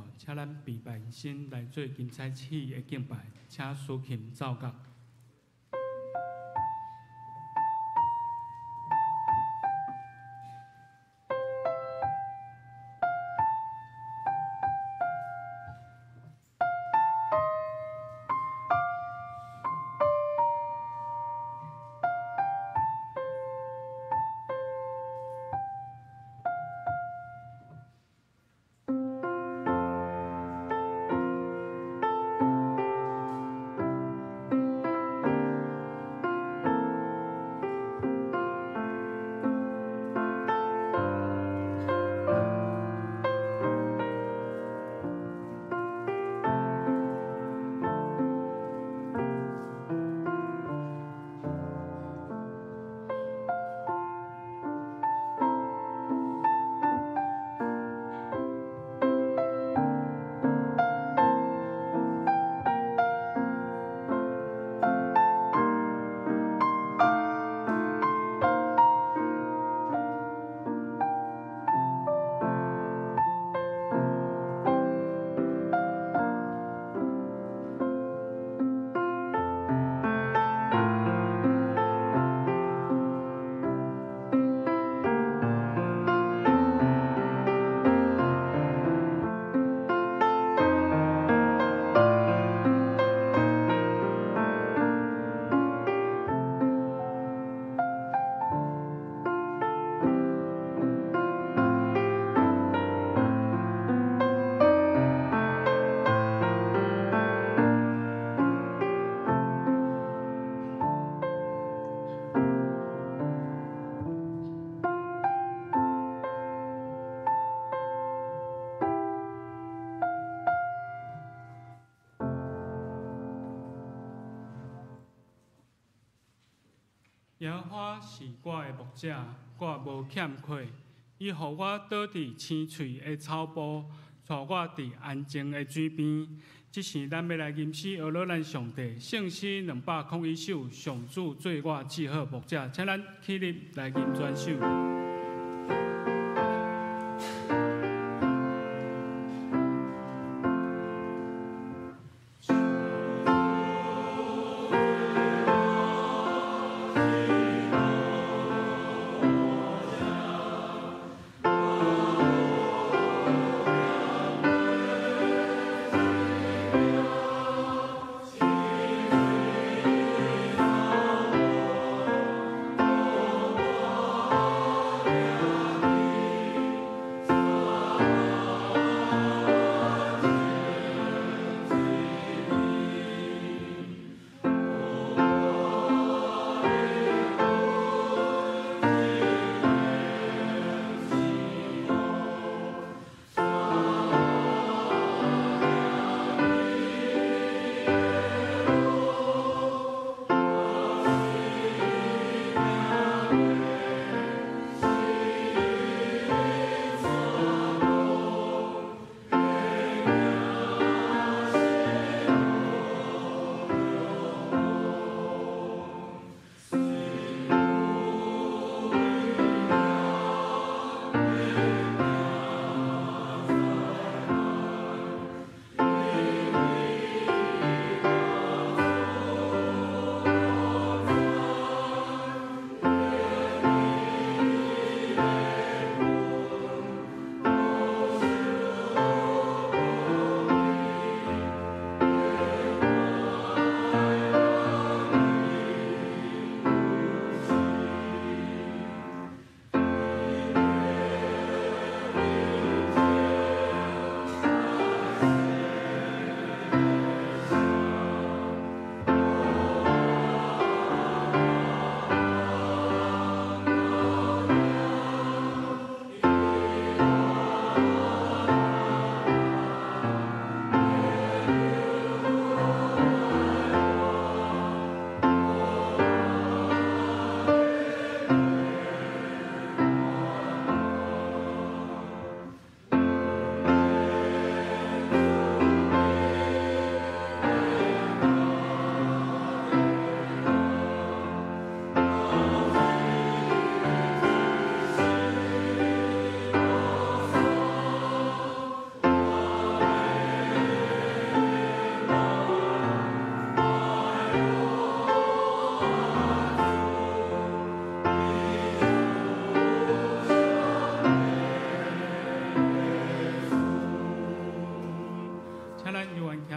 到，請咱備辦先來做金彩起的敬拜，請司琴奏樂。耶和華是我的牧者，我無欠缺。伊予我倒佇青翠的草埔，帶我佇安靜的水邊。這時，咱欲來吟詩，呵咾咱上帝。聖詩201首，上主做我至好牧者，請咱起立來吟全首。我。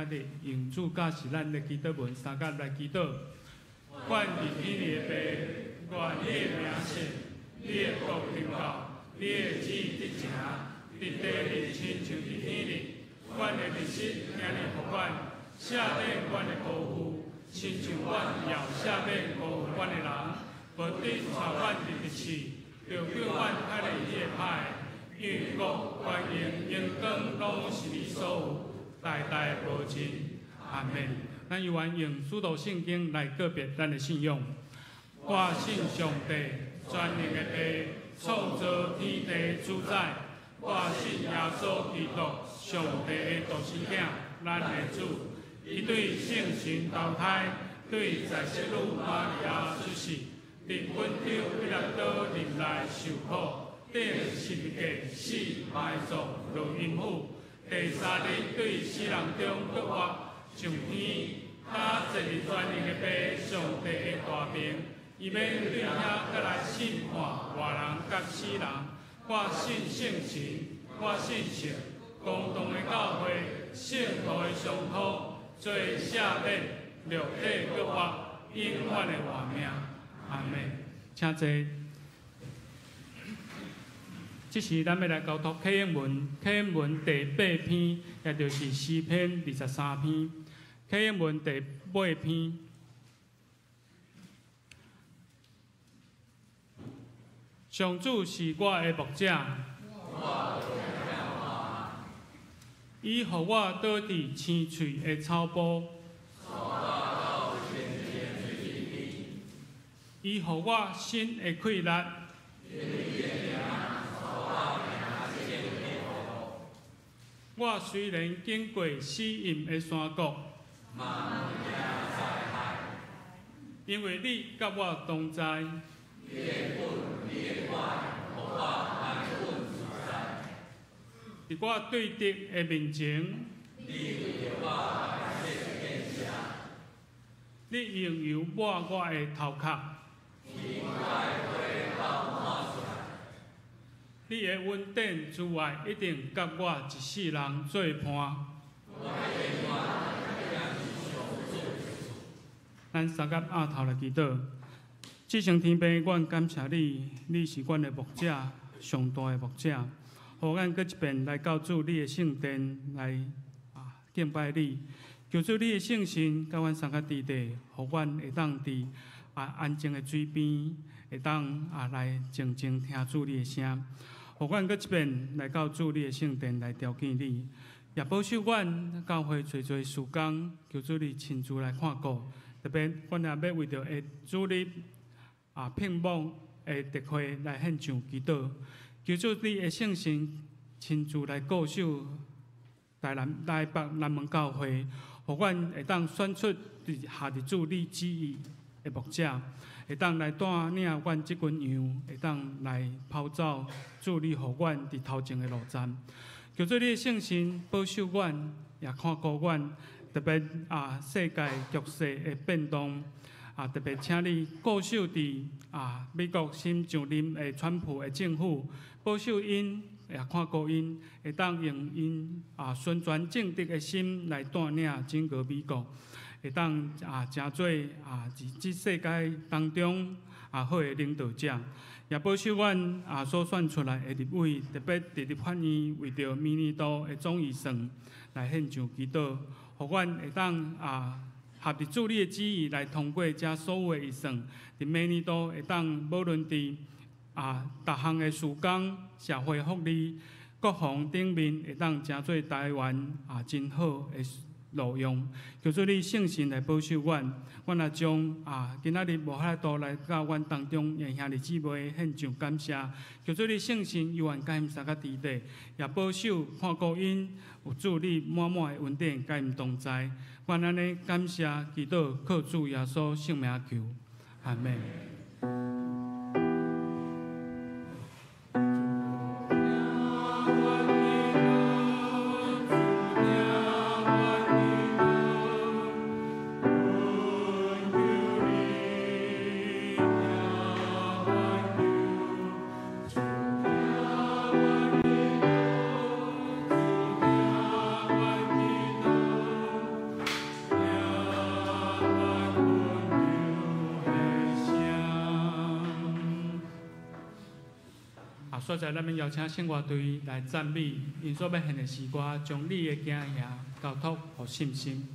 今日用主教示咱的祈禱文，相佮來祈禱。阮佇天裡的父，願你的名聖，你的國臨到，你的旨意得成，佇地裡親像佇天裡。阮的日食今日予阮，赦免阮的辜負，親像阮也赦免辜負阮的人。無得帶阮入敵試，著救阮脫離彼个歹的。因為國、權榮、榮光攏是你所有，代代無盡。阿們。咱猶原用使徒聖經來告別咱的信仰。我信上帝，全能的父，創造天地主宰。我信耶穌基督，上帝的獨生囝，咱的主。伊對聖神投胎，對在聖女瑪利亞出世，佇本丟彼拉多入來受苦。釘十字架死埋葬落陰府，第三日對死人中復活，上天，他坐佇全能的父上帝的大爿，伊欲對遐閣來審判活人佮死人。我信聖神，我信聖公同的教會，聖徒的相托，罪赦免，肉體復活，永遠的活命。阿們，請坐。這時，咱欲來交託啟應文，啟應文第八篇，也就是詩篇23篇。啟應文第八篇，上主是我的牧者，伊予我倒佇青翠的草埔，伊予我新的氣力。我雖然經過死蔭的山谷，因為你佮我同在。佇我對敵的面前，你用油抹我的頭殼。你的恩典慈愛一定佮我一世人做伴。咱相佮徼頭來祈禱。至聖天父，阮感謝你，你是阮的牧者，上大的牧者，予阮閣一遍來到主你的聖殿來敬拜你。求主你的聖神佮阮相佮佇地，予阮會當佇安靜的水邊，會當來靜靜聽主你的聲。予阮閣一遍來到主你的聖殿來朝見你，也保守阮教會濟濟事工，求主你親自來看顧。特別阮也欲為著主日聘牧的特會來獻上祈禱，求主你的聖神親自來顧守台南、台北南門教會，予阮會當選出佇合佇主你旨意的牧者，會當來帶領阮這群羊，會當來跑走主你予阮佇頭前的路站。求主你的聖神保守阮，也看顧阮，特別世界局勢的變動，特別請你顧守佇美國新上任的川普的政府，保守𪜶，也看顧𪜶，會當用𪜶純全正直的心來帶領整個美國。會當成做佇這世界當中好的領導者，也保守阮所選出來的立委，特別佇立法院為著明年度的總預算來獻上祈禱，予阮會當合佇主你的旨意來通過這所有的預算，佇明年度會當無論佇逐項的事工、社會福利、國防頂面，會當成做台灣真好的路用。求主你聖神來保守阮，阮也將今仔日無法度來到阮當中的兄弟姊妹獻上感謝。求主你聖神猶原佮𪜶相佮佇咧，也保守看顧𪜶，有主你滿滿的恩典佮𪜶同在。阮按呢感謝祈禱，靠主耶穌聖名求，阿們。煞在咱欲邀請聖樂隊來讚美，𪜶所欲獻的詩歌，將你的驚嚇交託予信心。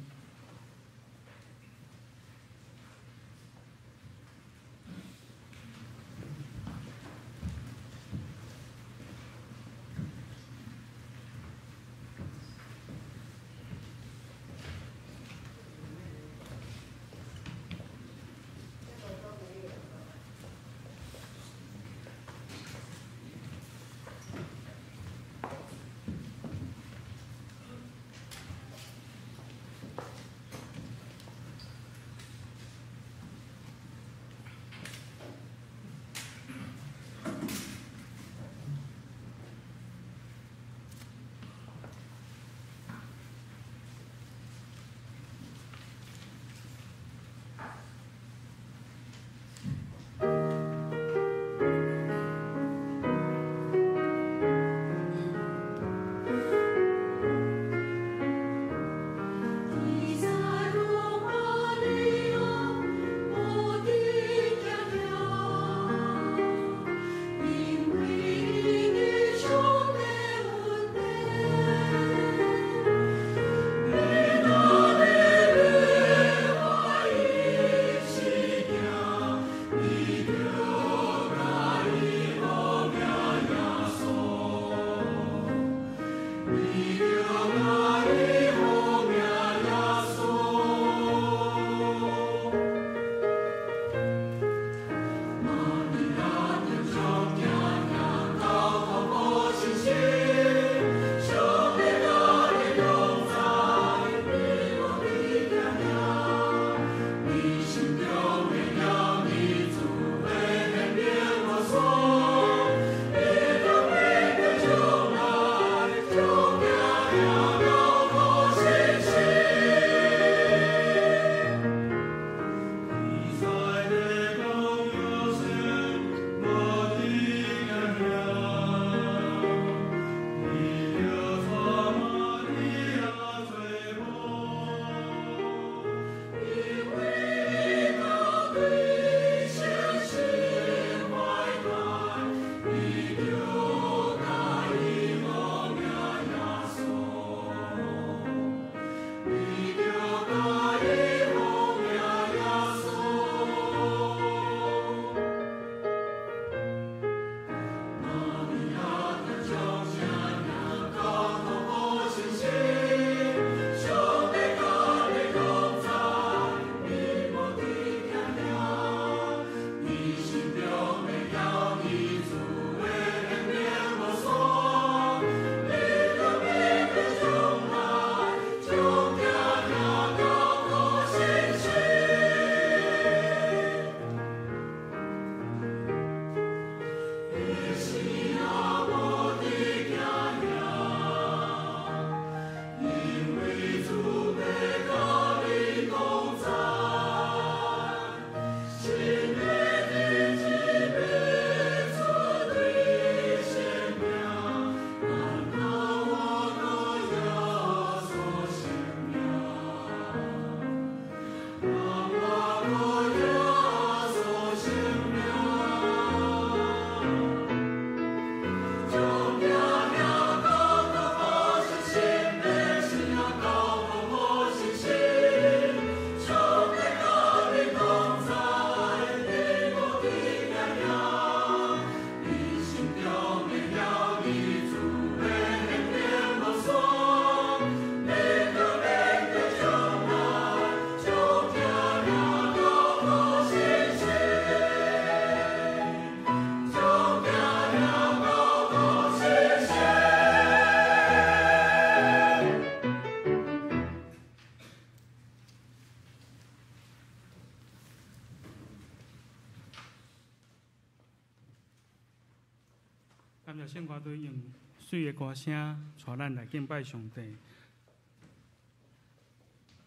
感謝聖歌隊用媠的歌聲帶咱來敬拜上帝。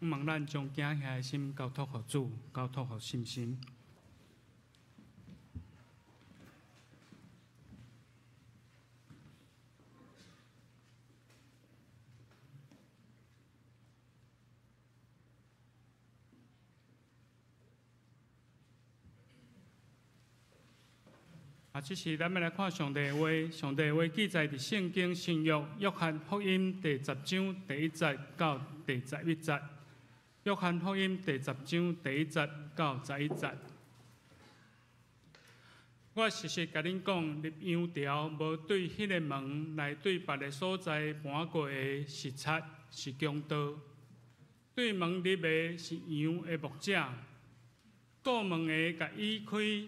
望咱將驚嚇的心交託予主，交託予信心。啊，這時咱欲來看上帝的話，上帝的話記載佇聖經新約約翰福音第十章第一節到第十一節。約翰福音第十章第一節到十一節。我實實共恁講，入羊牢無對彼个門來對別个所在盤過的是賊，是強盜。對門入的是羊的牧者，顧門的共伊開。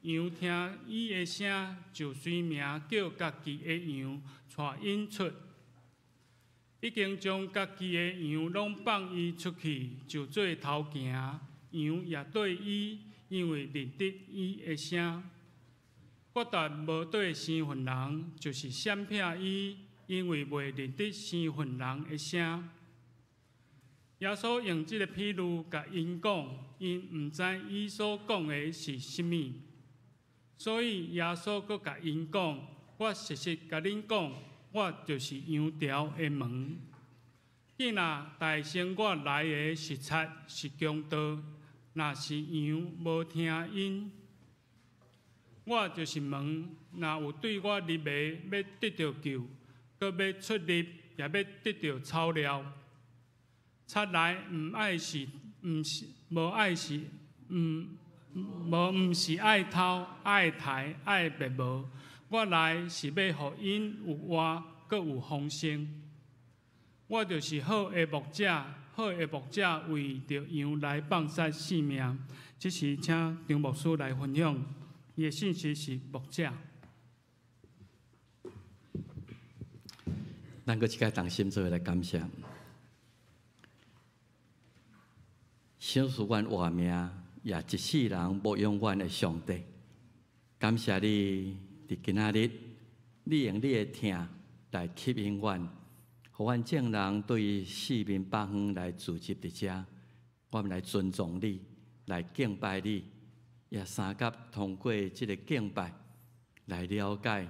羊聽伊的聲，就隨名叫家己的羊，帶𪜶出。已經將家己的羊攏放伊出去，就做頭行。羊也綴伊，因為認得伊的聲。決絕無綴生份人，就是閃避伊，因為袂認得生份人的聲。耶穌用這个比喻共𪜶講，𪜶毋知伊所講的是啥物。所以耶穌閣共𪜶講：我實實共恁講，我就是羊牢的門。見若代先我來的是賊，是強盜，若是羊無聽𪜶。我就是門，若有對我入的，欲得著救，閣欲出入，也欲得著草料。賊來毋愛是，毋是無愛是，毋。無毋是愛偷、愛刣、愛滅無，我來是欲予𪜶有活，閣有豐盛。我就是好的牧者，好的牧者為著羊來放捨性命。這時請張牧師來分享，伊的信息是牧者。咱閣一擺同心做伙來感謝，賞賜阮活命，也一世人牧養阮的上帝，感謝你佇今仔日，你用你的疼來吸引阮，予阮眾人對四面八方來聚集佇遮，我們來尊重你，來敬拜你，也相佮通過這个敬拜來了解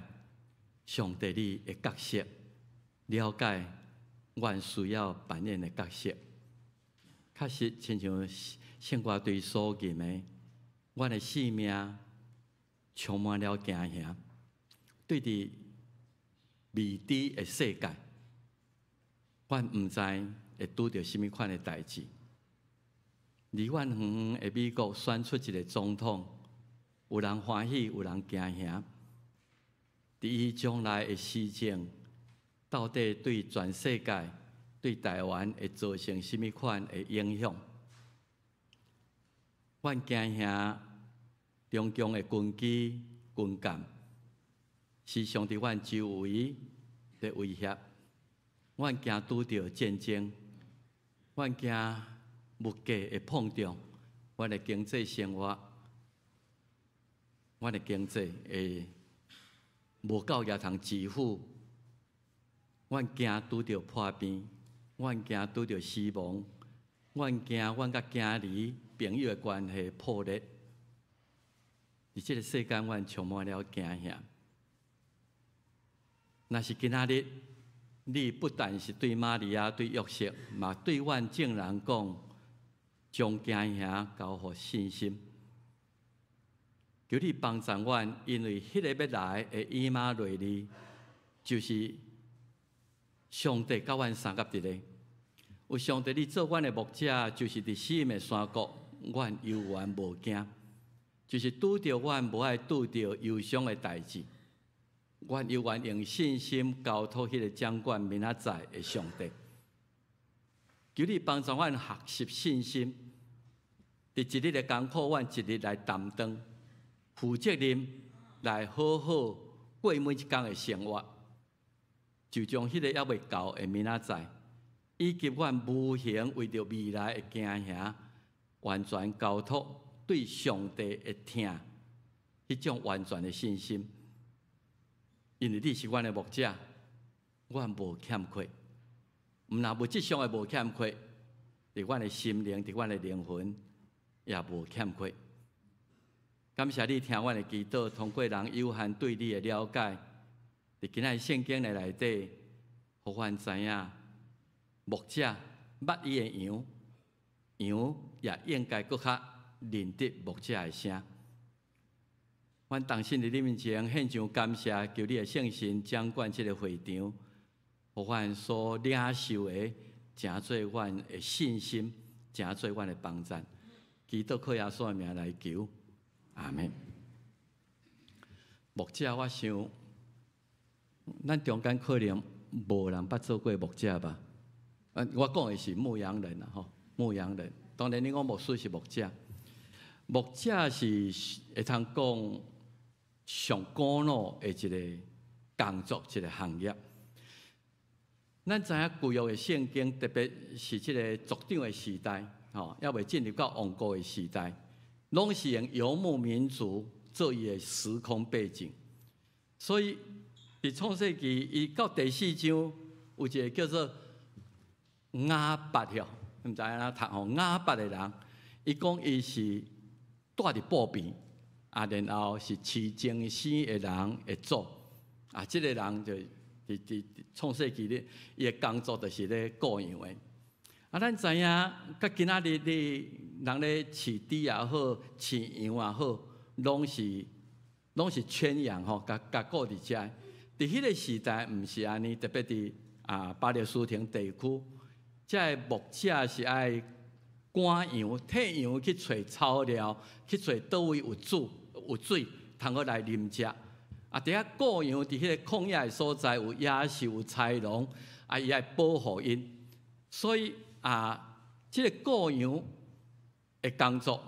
上帝你的角色，了解阮需要扮演的角色。確實，親像聖歌隊所吟的，阮的生命充滿了驚嚇，對佇未知的世界，阮毋知會拄著啥物款的代誌。離阮遠遠的美國選出一个總統，有人歡喜，有人驚嚇。佇伊將來的施政，到底對全世界、對台灣會造成啥物款的影響？阮驚嚇中共的軍機、軍艦，時常佇阮周圍咧威脅。阮驚拄著戰爭，阮驚物價會膨脹，阮的經濟生活，阮的經濟會無夠額通支付。阮驚拄著破病，阮驚拄著死亡，阮驚阮佮囝兒朋友的關係破裂。佇這个世間，阮充滿了驚嚇。若是今仔日，你不但是對瑪利亞、對約瑟，嘛對阮眾人講，將驚嚇交予信心。求你幫助阮，因為彼个欲來的以馬內利，就是上帝佮阮相佮佇咧。有上帝你做阮的牧者，就是佇死蔭的山谷，阮猶原無驚。就是拄著阮無愛拄著憂傷的代誌，阮猶原用信心交託彼个掌管明仔載的上帝。求你幫助阮學習信心，佇一日的艱苦，阮一日來擔當，負責任來好好過每一工的生活，就將彼个猶未到的明仔載，以及阮無形為著未來的驚嚇，完全交託對上帝的疼，彼種完全的信心。因為你是阮的牧者，阮無欠缺，毋但物質上的無欠缺，佇阮的心靈，佇阮的靈魂也無欠缺。感謝你聽阮的祈禱，通過人有限對你的了解，佇今仔日聖經的內底，予阮知影牧者捌伊的羊，羊也應該閣較認得牧者的聲。阮同心佇你面前獻上感謝，求你的聖神掌管這个會場，予阮所領受的，成做阮的信心，成做阮的幫贊。基督靠耶穌的名來求，阿門。牧者，我想，咱中間可能無人捌做過牧者吧？我講的是牧羊人啦，吼，牧羊人。當然，你講牧師是牧者，牧者是會通講上古老的一个工作，一个行業。咱知影舊約的聖經，特別是這个族長的時代，吼，猶未進入到王國的時代，攏是用游牧民族做伊的時空背景。所以，佇創世記伊到第四章有一个叫做雅八吼，毋知按怎讀吼，雅八的人，伊講伊是住佇布邊，啊，然後是飼精牲的人的祖，啊，這个人就佇佇創世記咧，伊的工作就是咧顧羊的。啊，咱知影，佮今仔日你人咧飼豬也好，飼羊也好，攏是圈養吼，共共顧佇遮。佇彼个時代毋是按呢，特別佇啊巴勒斯坦地區，這个牧者是愛趕羊、替羊去揣草料，去揣佗位有水有水，通好來啉食。啊，佇遐顧羊，佇彼个曠野的所在，有野獸、有豺狼，啊，伊愛保護𪜶。所以啊，這个顧羊的工作，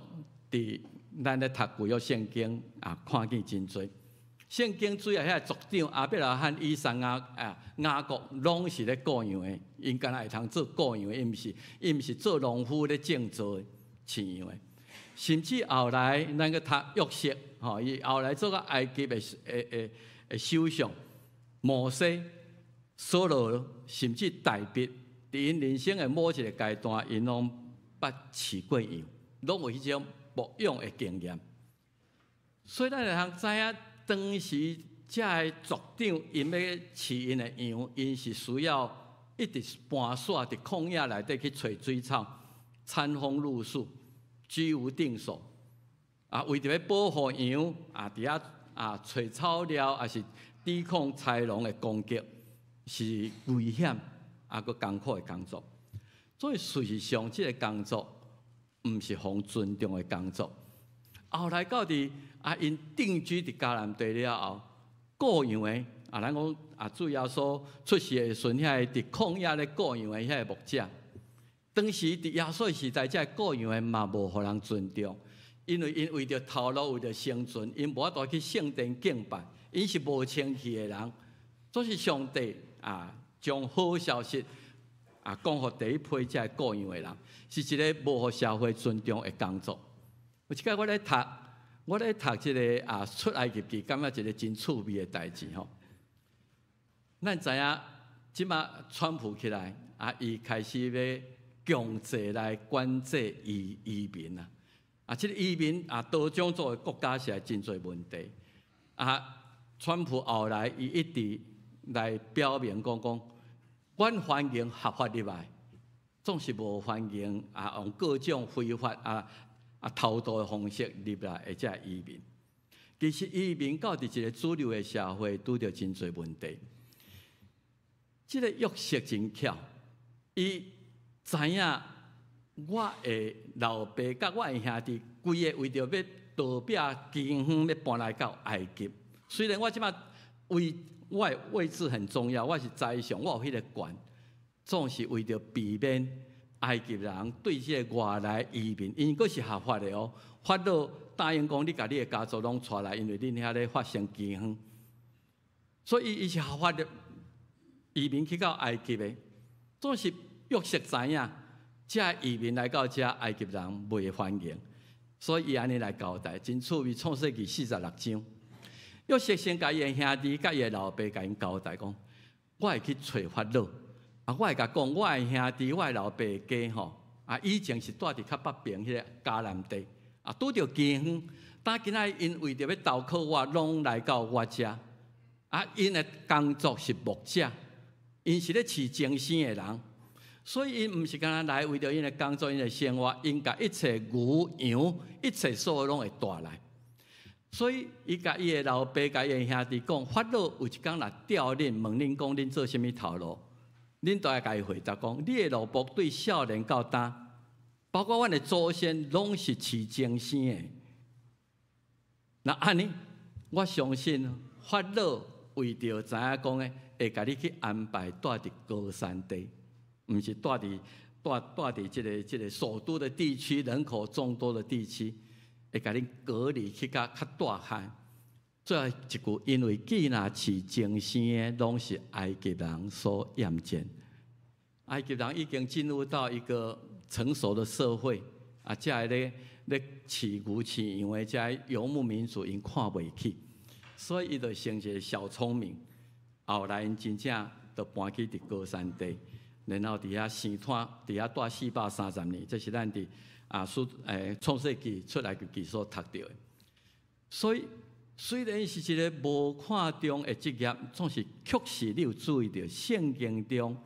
佇咱咧讀舊約聖經啊，看見真濟。聖經主要遐个族長亞伯拉罕、以撒、雅各，攏是咧顧羊的，𪜶敢若會通做顧羊的，伊毋是做農夫咧種稻的、飼羊的。甚至後來，咱閣讀約瑟，吼，伊後來做到埃及的首相，摩西、掃羅，甚至大衛，佇𪜶人生的某一个階段，𪜶攏捌飼過羊，攏有彼種牧養的經驗。所以咱會通知影，當時這个族長𪜶欲飼𪜶的羊，𪜶是需要一直跋涉佇曠野內底去揣水草，餐風露宿，居無定所。啊，為著欲保護羊，啊，佇遐啊揣草料，抑是抵抗豺狼的攻擊，是危險啊，閣艱苦的工作。所以事實上，這个工作毋是予人尊重的工作。後來到佇啊，𪜶定居佇迦南地了後，顧羊的啊，咱講啊，主耶穌出世的時陣，遐个佇曠野咧顧羊的遐个牧者，當時佇耶穌時代，這个顧羊的嘛無予人尊重，因為𪜶為著頭路，為著生存，𪜶無法度去聖殿敬拜，𪜶是無清氣的人。所以上帝啊，將好消息啊講予第一批這个顧羊的人，是一个無予社會尊重的工作。有一擺我咧讀這个啊出埃及記，感覺一个真趣味的代誌吼。咱知影，這馬川普起來啊，伊開始欲強制來管制移民啊。啊，這个移民啊，多種族的國家是真濟問題。啊，川普後來伊一直來表明講講，阮歡迎合法入來，總是無歡迎啊，用各種非法啊偷渡的方式入來的這移民。其實移民到佇一个主流的社會，拄著真濟問題。這个約瑟真巧，伊知影我的老爸佮我的兄弟，規个為著欲逃避饑荒，欲搬來到埃及。雖然我這擺位我的位置很重要，我是宰相，我有彼個權，總是為著避免埃及人對這个外來移民，𪜶閣是合法的哦。法老答應講，你共你的家族攏帶來，因為恁遐咧發生饑荒，所以伊是合法的移民去到埃及的。總是約瑟知影，這移民來到遮，埃及人袂歡迎，所以伊按呢來交代，真趣味。創世記46章，約瑟先共伊的兄弟佮伊的老爸共𪜶交代講，我會去揣法老。啊，我會共講，我的兄弟、我的老爸家吼，啊，以前是蹛佇較北邊彼个迦南地，啊，拄著饑荒，但今仔𪜶為著欲投靠我，攏來到我遮。啊，𪜶的工作是牧者，𪜶是咧飼精牲的人，所以𪜶毋是干焦來為著𪜶的工作、𪜶的生活，𪜶共一切牛羊、一切所有攏會帶來。所以，伊共伊的老爸、共伊的兄弟講，法老有一工若吊恁，問恁講恁做啥物頭路，恁都愛共伊回答講，你的奴僕對少年到今，包括阮的祖先，攏是飼精牲的。若按呢，我相信法老為著知影講的，會共你去安排蹛佇歌珊地，毋是蹛佇這個首都的地區，人口眾多的地區。會共你隔離去較較大漢。最後一句，因為既若飼精牲的，攏是埃及人所厭賤。埃及人已經進入到一個成熟的社會，啊，這个咧飼牛飼羊的這游牧民族，𪜶看袂起，所以伊就生一個小聰明。後來𪜶真正就搬去佇歌珊地，然後佇遐生湠，佇遐蹛430年，這是咱佇啊，書創世記出埃及記所讀著的。所以雖然是一個無看重的職業，總是確實你有注意著聖經中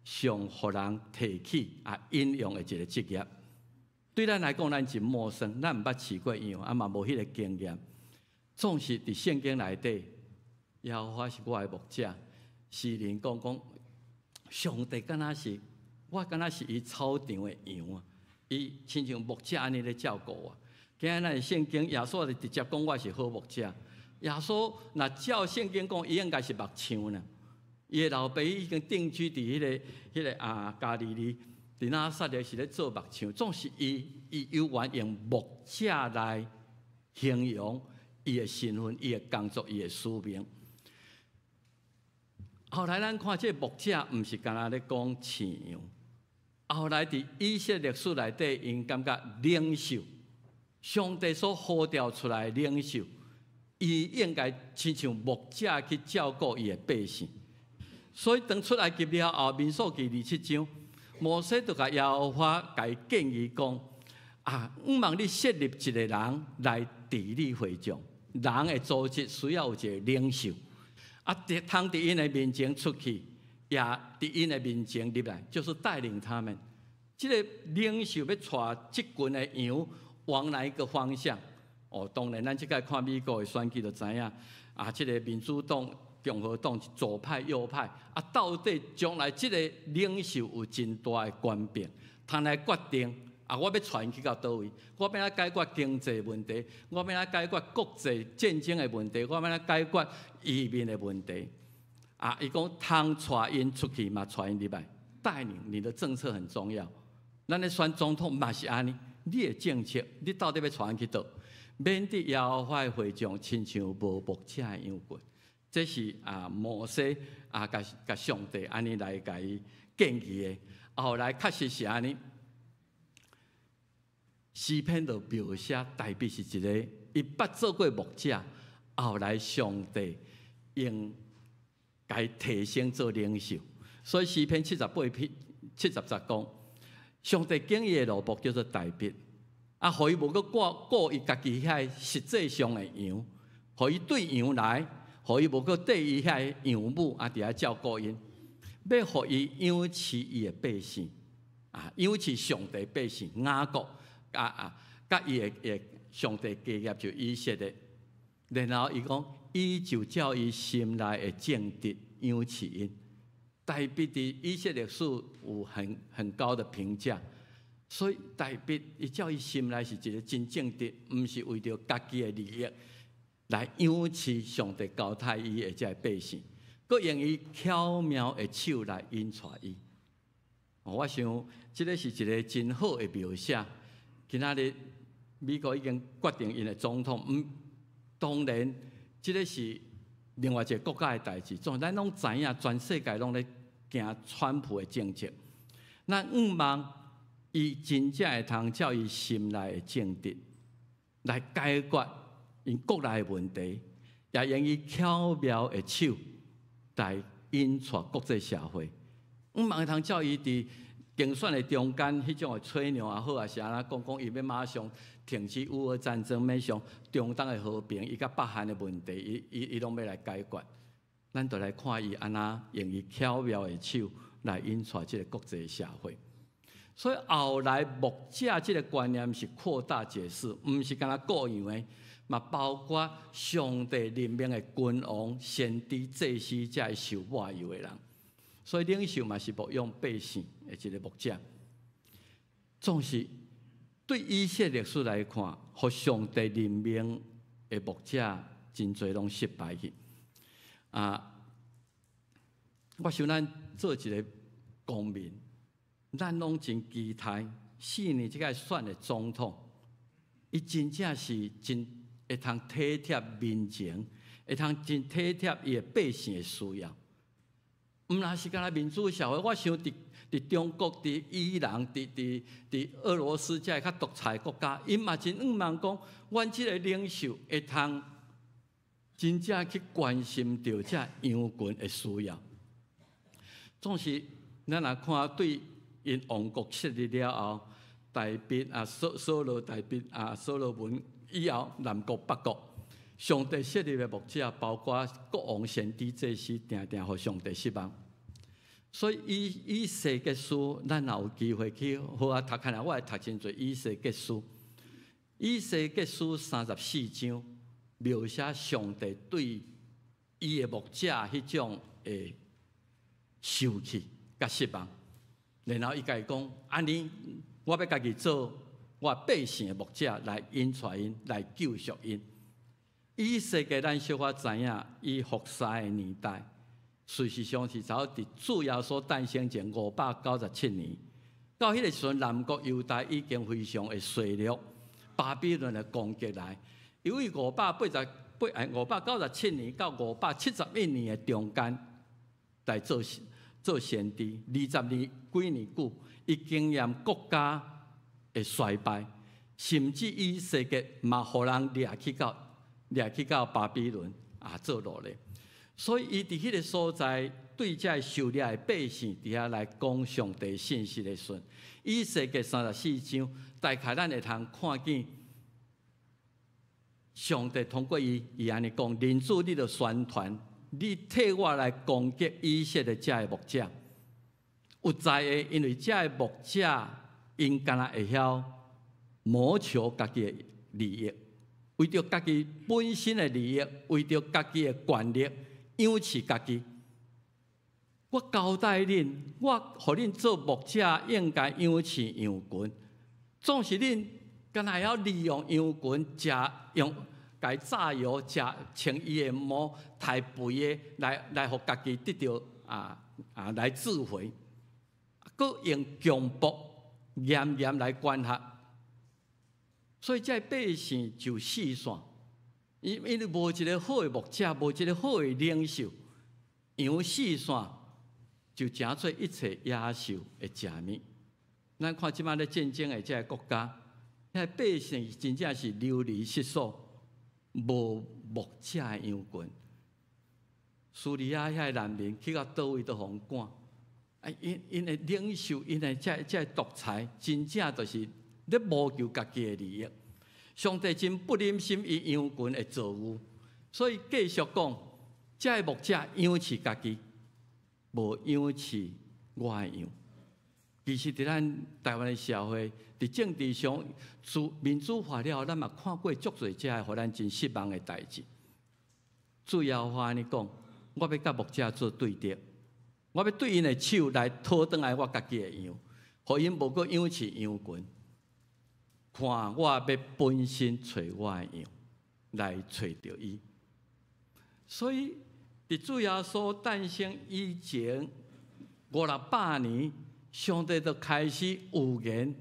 上予人提起啊引用的一個職業。對咱來講，咱真陌生，咱毋捌飼過羊，啊嘛無彼個經驗。總是佇聖經內底，耶和華是我的牧者，詩人講講，上帝敢若是我，敢若是伊草場的羊啊！伊親像牧者按呢咧照顧我。今仔日聖經耶穌就直接講我是好牧者。耶穌若照聖經講，伊應該是木匠呢。伊的老爸已經定居佇彼個啊加利利，佇拿撒勒是咧做木匠，總是伊有緣用牧者來形容伊的身份、伊的工作、伊的使命。後來咱看這個牧者，毋是干焦咧講飼羊。後來佇以色列史內底，𪜶感覺領袖，上帝所呼召出來的領袖，伊應該親像牧者去照顧伊的百姓。所以當出埃及了後，民數記27章，摩西就共耶和華共伊建議講：啊，向望你設立一個人來治理會眾，人的組織需要有一個領袖，啊，通佇𪜶的面前出去，也佇𪜶的面前入來，就是帶領他們。這個領袖欲帶這群的羊往哪一個方向？哦，當然，咱這擺看美國的選舉就知影，啊，這個民主黨、共和黨左派、右派，啊，到底將來這個領袖有真大的權柄，通來決定啊，我欲帶𪜶去到佗位，我欲按怎解決經濟問題，我欲按怎解決國際戰爭的問題，我欲按怎解決移民的問題。啊，伊講通帶𪜶出去嘛，帶𪜶入來，帶領你的政策很重要。咱咧選總統嘛是按呢，你的政策，你到底欲帶𪜶去佗？免得耶和華的會眾親像無牧者的羊群。這是啊，摩西啊，共共上帝按呢來共伊建議的。後來確實是按呢，詩篇就描寫大衛是一個伊捌做過牧者，後來上帝用共伊提升做領袖。所以詩篇78篇70節講，上帝揀伊的奴僕叫做大衛，啊，予伊無閣顧顧伊家己遐實際上的羊，予伊對羊來，予伊無閣綴伊遐養母啊，佇遐照顧𪜶，欲予伊養飼伊的百姓，啊，養飼上帝百姓雅各，啊啊，佮伊的上帝家業就以色列，然後伊講，伊就照伊心內的正直養飼𪜶。大衛佇以色列史有很高的評價，所以大衛伊照伊心內是一個真正直，毋是為著家己的利益來養飼上帝交託伊的這个百姓，閣用伊巧妙的手來引帶伊。我想這个是一個真好的描寫。今仔日美國已經決定𪜶的總統，毋當然這个是另外一個國家的代誌。總咱攏知影，全世界攏咧行川普的政策。咱向望伊真正會通照伊心內的正直來解決𪜶國內的問題，也用伊巧妙的手來引帶國際社會。向望會通照伊佇競選的中間，彼種的吹牛也好，抑是按怎講講，伊欲馬上停止烏俄戰爭，馬上中東的和平，伊佮北韓的問題，伊攏欲來解決。咱就來看伊按怎用伊巧妙的手來引帶這個國際社會。所以後來牧者這個觀念是擴大解釋，毋是干焦顧羊的。嘛包括上帝任命的君王、先知、祭司，遮的受抹油的人。所以領袖嘛是牧養百姓的一个牧者。總是對以色列歷史來看，予上帝任命的牧者真濟攏失敗去。啊，我想咱做一个公民，咱攏真期待4年這个選的總統，伊真正是真會通體貼民情，會通真體貼伊的百姓的需要。毋若是干焦民主社會，我想佇中國、佇伊朗、佇俄羅斯遮个較獨裁國家，𪜶嘛真向望講，阮這个領袖會通真正去關心著遮羊群的需要。總是咱若看對𪜶王國設立了後，大衛啊、掃羅、大衛啊、所羅門以後，南國北國，上帝設立的牧者，包括國王、先知、祭司，定定予上帝失望。所以以西結書，咱若有機會去好好讀，看下我會讀真濟以西結書。以西結書34章描寫上帝對伊的牧者彼種的受氣佮失望，然後伊共伊講：按呢，我欲家己做我百姓的牧者來引帶𪜶，來救贖𪜶。以西結咱小可知影，伊服侍的年代，事實上是差不多佇主耶穌誕生前597年。到彼个時陣，南國猶大已經非常的衰弱，巴比倫的攻擊來。由於588 597年到571年的中間來做先知，二十年幾年久，伊經驗國家的衰敗，甚至以西結嘛予人掠去到巴比倫啊做奴隸。所以伊佇彼个所在對遮受掠的百姓佇遐來講上帝信息的時陣，以西結34章，大概咱會通看見上帝通過伊，伊按呢講：人子，你著宣傳，你替我來攻擊以色列遮的牧者。有在的，因為遮的牧者𪜶干焦會曉謀求家己的利益，為著家己本身的利益，為著家己的權力，養飼家己。我交代恁，我予恁做牧者，應該養飼羊群。總是恁干焦會曉利用羊群，食用共榨油，食穿伊的毛，刣肥的，來予家己得著來自肥，閣用強暴嚴嚴來管轄。所以這百姓就四散，因為無一个好的牧者，無一个好的領袖，羊四散就成做一切野獸的食物。咱看這擺咧戰爭的這个國家，遐百姓真正是流離失所，無牧者的羊群。敘利亞遐難民去到佗位都予人趕，啊，𪜶的領袖，𪜶的這獨裁，真正就是咧謀求家己的利益。上帝真不忍心伊羊群的遭遇，所以繼續講，這个牧者養飼家己，無養飼我的羊。其實，佇咱台灣的社會，佇政治上，自民主化了後，咱嘛看過足濟這个予咱真失望的代誌。主耶和華按呢講，我欲佮牧者做對敵，我欲對𪜶的手來討轉來我家己的羊，予𪜶無閣養飼羊群。看我欲分身揣我的羊，來揣著伊。所以，佇主耶穌誕生以前五六百年，上帝就開始預言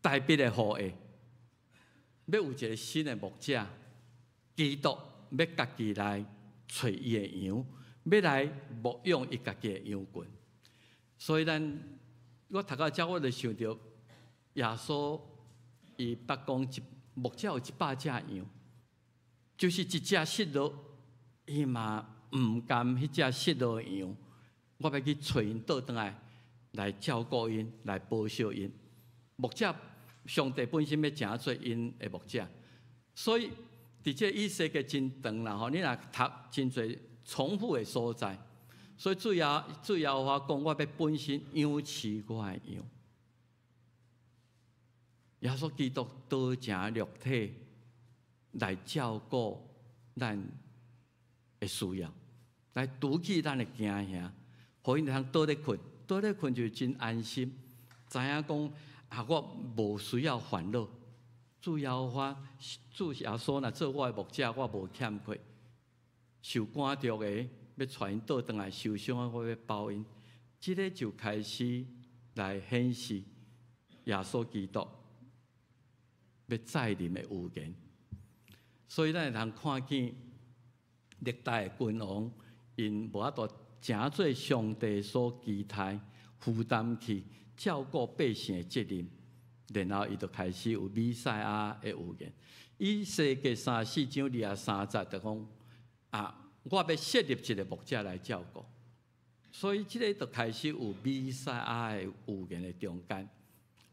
大衛的後裔，欲有一个新的牧者，基督欲家己來揣伊的羊，欲來牧養伊家己的羊群。所以咱我讀到這，我就想著耶穌伊捌講一牧者有100隻羊，就是一隻失落，伊嘛毋甘彼隻失落的羊，我欲去揣𪜶倒轉來，來照顧𪜶，來保守𪜶。牧者上帝本身欲成做𪜶的牧者，所以佇這以西結真長啦吼，你若讀真濟重複的所在，所以主耶和華講，我欲分身養飼我的羊。耶穌基督道成肉體，來照顧咱的需要，來除去咱的驚嚇，予𪜶會通倒咧睏，倒咧睏就真安心，知影講啊，我無需要煩惱。主耶和華，主耶穌若做我的牧者，我無欠缺。受趕著的，欲帶𪜶倒轉來；受傷的，我欲包𪜶。這个就開始來顯示耶穌基督欲再臨的預言。所以咱會通看見歷代的君王，𪜶無法度成做上帝所期待負擔起照顧百姓的責任。然後伊就開始有彌賽亞的預言。以西結34章23節就講啊，我欲設立一個牧者來照顧。所以這個就開始有彌賽亞的預言的中間。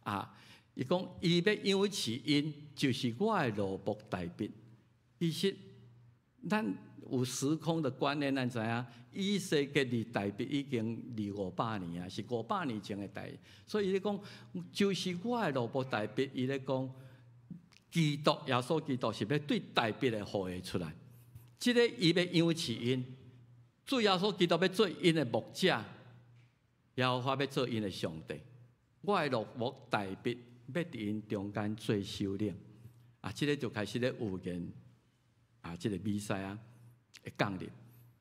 啊，伊講伊欲養飼𪜶，就是我的奴僕大衛。其實咱有時空的觀念，咱知影以西結離大衛已經二五百年啊，是500年前的代誌。所以伊咧講，就是我的奴僕大衛，伊咧講基督耶穌基督是欲對大衛的後裔出來。這个伊欲養飼𪜶，主耶穌基督欲做𪜶的牧者，耶和華欲做𪜶的上帝。我的奴僕大衛欲佇𪜶中間做首領。啊，這个就開始咧預言啊，這个彌賽亞的降臨。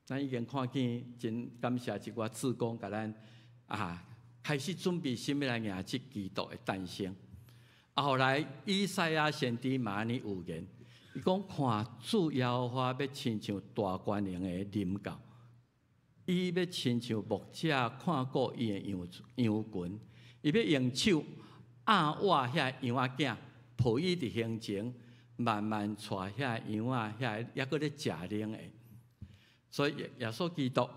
咱已經看見，真感謝一寡志工，共咱啊開始準備啥物來迎接基督的誕生。啊，後來以賽亞先知嘛按呢預言，伊講看主耶和華欲親像大權能的臨到，伊欲親像牧者看顧伊的羊羊群，伊欲用手按握遐羊仔囝，抱伊佇胸前，慢慢帶遐羊仔，遐猶閣咧食奶的。所以耶穌基督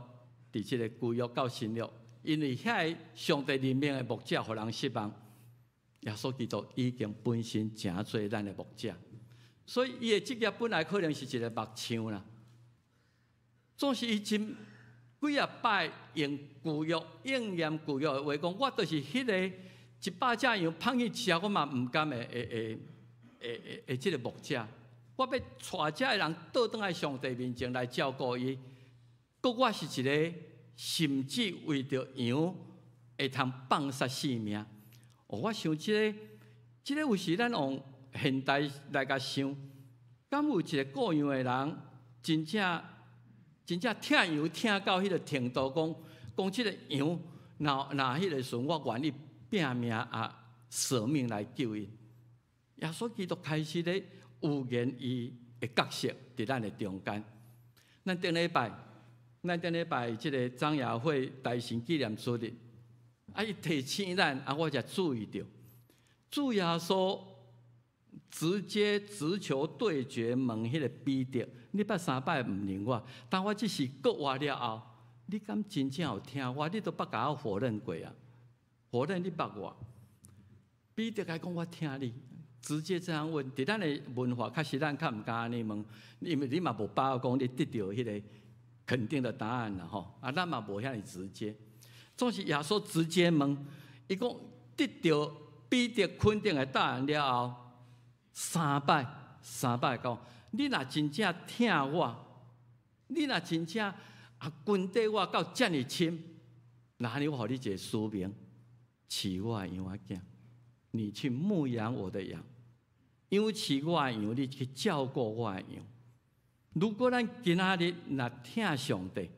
佇這个舊約到新約，因為遐个上帝任命的牧者，予人失望。耶穌基督已經本身成做咱的牧者，所以伊的職業本來可能是一個木匠啦。總是伊真幾仔擺用舊約應驗舊約的話講，我就是彼个100隻羊放去食，我嘛毋甘的的的的的這个牧者。我欲帶這个人倒轉來上帝面前來照顧伊，閣我是一个甚至為著羊會通放殺性命。哦，我想這个，這个有時咱用現代來共想，敢有一个顧羊的人，真正真正疼羊疼到彼个程度，講講這个羊，若若彼个時陣，我願意拚命啊，捨命來救𪜶。耶穌基督開始咧預言伊的角色佇咱的中間。咱頂禮拜，咱頂禮拜這个張雅慧大神紀念主日，啊，伊提醒咱，啊，我才注意著，主耶穌直接直球對決問彼个彼得，你捌三擺毋認我，當我這時復活了後，你敢真正有疼我？你都捌共我否認過啊？否認你捌我？彼得共伊講我疼你，直接這樣問。佇咱的文化，確實咱較毋敢按呢問，因為你嘛無把握講你得著彼个肯定的答案啦吼。啊，咱嘛無遐爾直接。總是耶穌直接問，伊講得著彼得肯定的答案了後，三擺三擺講，你若真正疼我，你若真正啊跟綴我到遮爾深，那按呢我予你一个使命，飼我的羊仔囝，你去牧養我的羊，養飼我的羊，你去照顧我的羊。如果咱今仔日若疼上帝，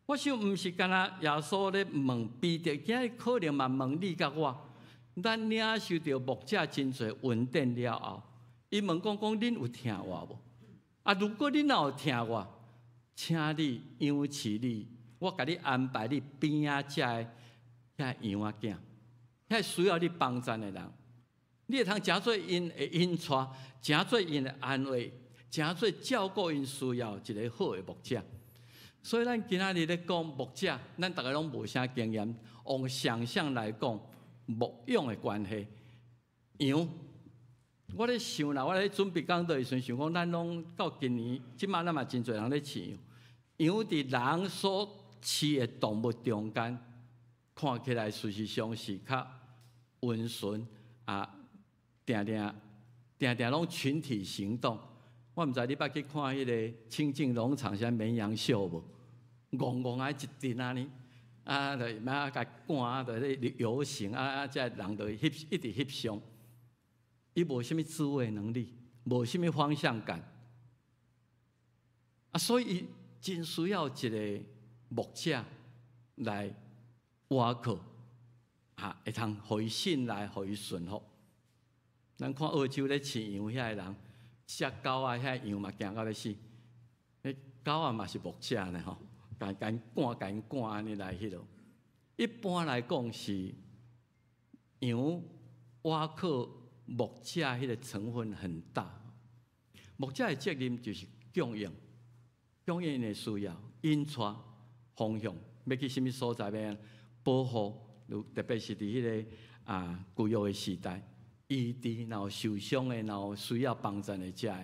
我想毋是干焦耶穌咧問彼得，今日可能嘛問你佮我。咱領受著牧者真濟恩典了後，伊問講講恁有疼我無？啊，如果恁若有疼我，請你養飼你，我共你安排你邊仔遮的遐羊仔囝，遐需要你幫贊的人，你會通成做𪜶的引帶，成做𪜶的安慰，成做照顧𪜶需要一个好的牧者。所以咱今仔日咧講牧者，咱逐个攏無啥經驗，用想象來講牧養的關係。羊，我咧想啦，我咧準備講道的時陣，想講咱攏到今年，這馬咱嘛真濟人咧飼羊。羊佇人所飼的動物中間，看起來事實上是較溫順啊，定定定定攏群體行動。我毋知你捌去看彼个清境農場啥綿羊秀無？戇戇啊一陣按呢，啊，就欲共趕，就咧遊行啊，這人就翕一直翕相。伊無啥物自衛能力，無啥物方向感，啊，所以伊真需要一个牧者來倚靠，啊，會通予伊信賴，予伊順服。咱看澳洲咧飼羊遐个人，隻狗仔，遐羊嘛驚到欲死。彼狗仔嘛是牧者呢吼，共共趕共趕按呢來彼落。一般來講是羊倚靠牧者，彼個成分很大。牧者的責任就是供應，供應的需要，引帶方向，欲去啥物所在欲保護，特別是佇彼個啊舊約的時代，醫治若有受傷的，若有需要幫助的遮個。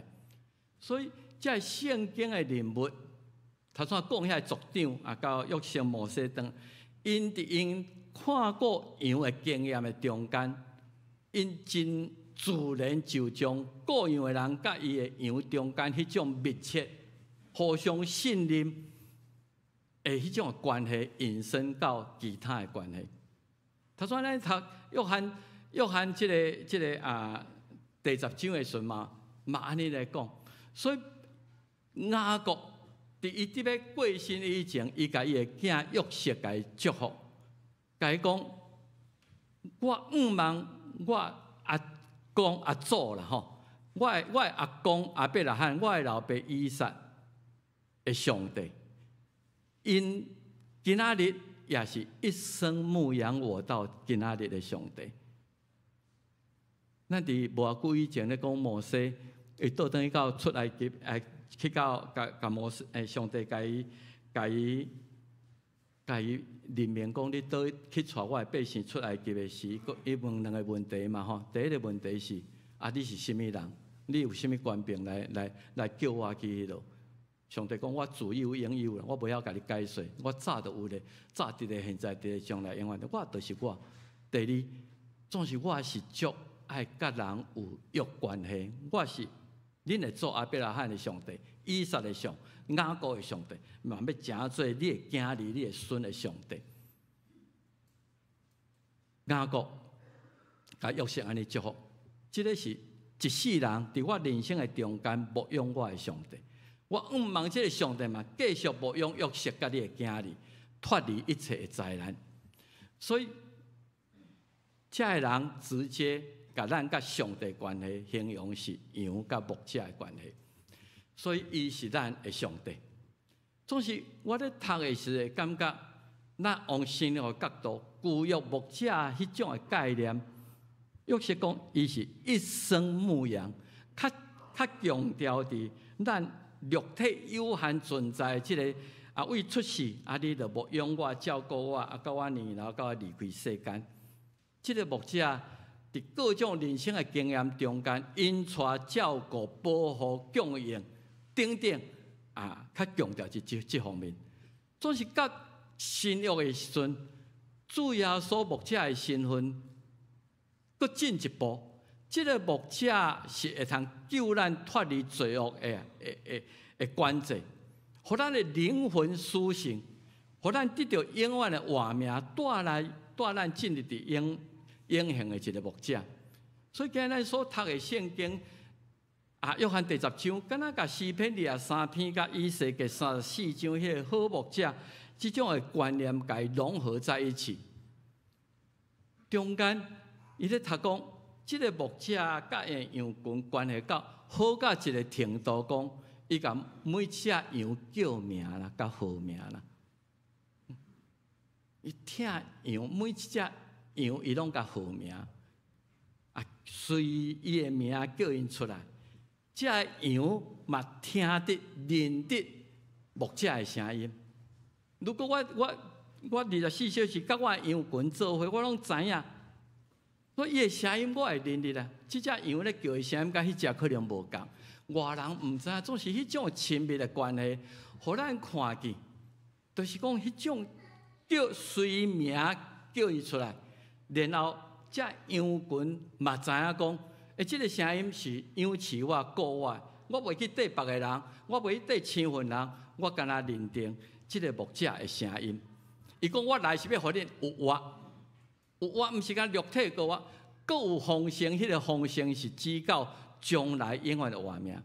所以這個聖經的人物，頭先講遐族長啊，到約瑟、摩西等，𪜶佇𪜶看顧羊的經驗的中間，𪜶真自然就將顧羊的人佮伊的羊中間彼種密切、互相信任的彼種關係，引申到其他的關係。頭先咱讀約翰，約翰這個啊第10章的時陣嘛，嘛按呢來講。所以雅各佇伊佇欲過身以前，伊共伊的囝約瑟共伊祝福，共伊講：我向望我阿公阿祖啦吼，我的阿公亞伯拉罕，我的老爸以撒的上帝，𪜶今仔日也是一生牧養我到今仔日的上帝。咱佇無偌久以前咧講摩西，伊倒轉去到出埃及，去到共共摩西，上帝共伊共伊共伊任命講，你倒去帶我的百姓出埃及的時，伊問兩個問題嘛吼。第一個問題是：啊，你是啥物人？你有啥物權柄來叫我去彼落？上帝講，我自有永有啦，我無曉共你解說，我早就有咧，早佇咧現在佇咧將來永遠，我就是我。第二，總是我是足愛佮人有約關係，我是恁的祖亞伯拉罕的上帝、以撒的上、雅各的上帝，嘛欲成做你的囝兒、你的孫的上帝。雅各共約瑟按呢祝福，這个是一世人佇我人生的中間牧養我的上帝。我向望這个上帝嘛，繼續牧養約瑟佮你的囝兒，脫離一切的災難。所以，這个人直接共咱佮上帝關係形容是羊佮牧者的關係。所以，伊是咱的上帝。總是我咧讀的時會感覺，咱往新約的角度，舊約牧者彼種的概念，約瑟講伊是一生牧羊，較較強調佇咱肉體有限存在這个啊，為出世啊，你就牧養我、照顧我，啊，到我年老，到我離開世間。這个牧者佇各種人生的經驗中間，引帶、照顧、保護、供應等等，啊，較強調這方面。總是到新約的時陣，主耶穌牧者的身份，閣進一步。這个牧者是會通救咱脫離罪惡的管制，予咱的靈魂甦醒，予咱得著永遠的活命，帶來帶咱進入佇永恆的一个牧者。所以今日咱所讀的聖經啊，約翰第10章，敢若共詩篇23篇佮以西結34章彼个好牧者這種的觀念，共伊融合在一起。中間伊咧讀講，這个牧者佮伊羊群關係到好到一个程度，講伊共每隻羊叫名啦，佮號名啦。伊疼羊，每一隻羊伊攏共號名，啊，隨伊的名叫𪜶出來，這羊嘛聽得認得牧者的聲音。如果我24小時佮我羊群做伙，我攏知影。我伊的聲音我會認得啦。這隻羊咧叫的聲音，佮彼隻可能無仝。外人毋知影，總是彼種親密的關係，予咱看見，就是講彼種叫隨名叫伊出來，然後這羊群嘛知影講，這个聲音是養飼我、顧我，我袂去綴別个人，我袂去綴身份人，我干焦認定這个牧者的聲音。伊講我來是欲予恁有活，有活毋是干肉體閣活，閣有豐盛。彼个豐盛是指到將來永遠的活命，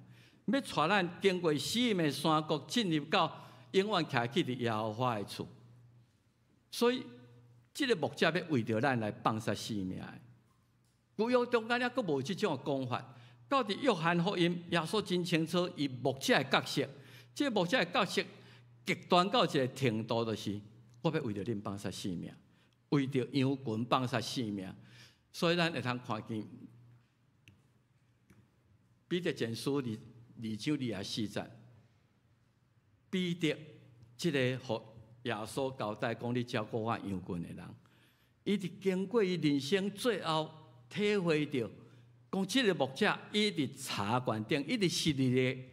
欲帶咱經過死蔭的山谷，進入到永遠徛起佇耶和華的厝。所以，這个牧者欲為著咱來放捨性命的。舊約中間猶閣無這種講法。到佇約翰福音，耶穌真清楚，伊牧者的角色，這个牧者的角色極端到一个程度，就是我欲為著恁放捨性命，為著羊群放捨性命。所以咱會通看見彼得前書2章24節，彼得這個予耶穌交代講你照顧我羊群的人，伊佇經過伊人生最後體會著，講這个牧者伊佇柴懸頂，伊佇十字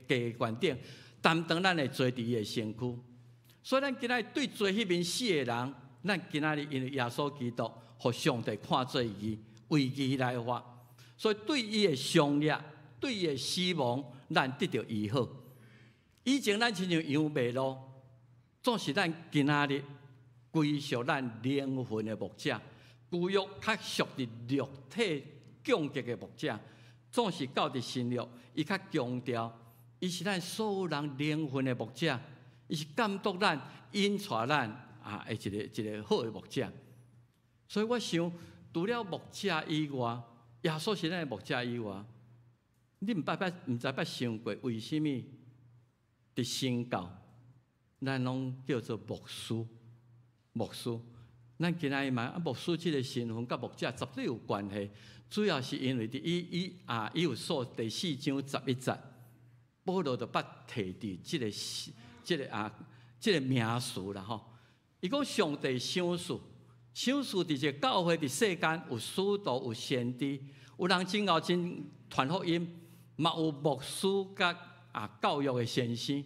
架懸頂，擔當咱的罪佇伊的身軀。所以咱今仔日對罪彼面死的人，咱今仔日因為耶穌基督，予上帝看做義，為義來活。所以對伊的傷裂，對伊的死亡，咱得著醫好。以前咱親像羊迷路，總是咱今仔日歸屬咱靈魂的牧者，舊約較屬佇肉體供給的牧者，總是到佇新約，伊較強調，伊是咱所有人靈魂的牧者，伊是監督咱、引帶咱啊，的一个一个好的牧者。所以我想，除了牧者以外，耶穌是咱的牧者以外，你毋知捌想過，為啥物佇新教，咱攏叫做牧師？牧師，咱今仔日嘛，牧師這个身份佮牧者絕對有關係，主要是因為佇以弗所第4章11節，保羅就捌提著這个名詞啦吼。伊講上帝賞賜，賞賜佇這個教會佇世間有使徒、有先知，有人真𠢕真傳福音，嘛有牧師佮教育的先生。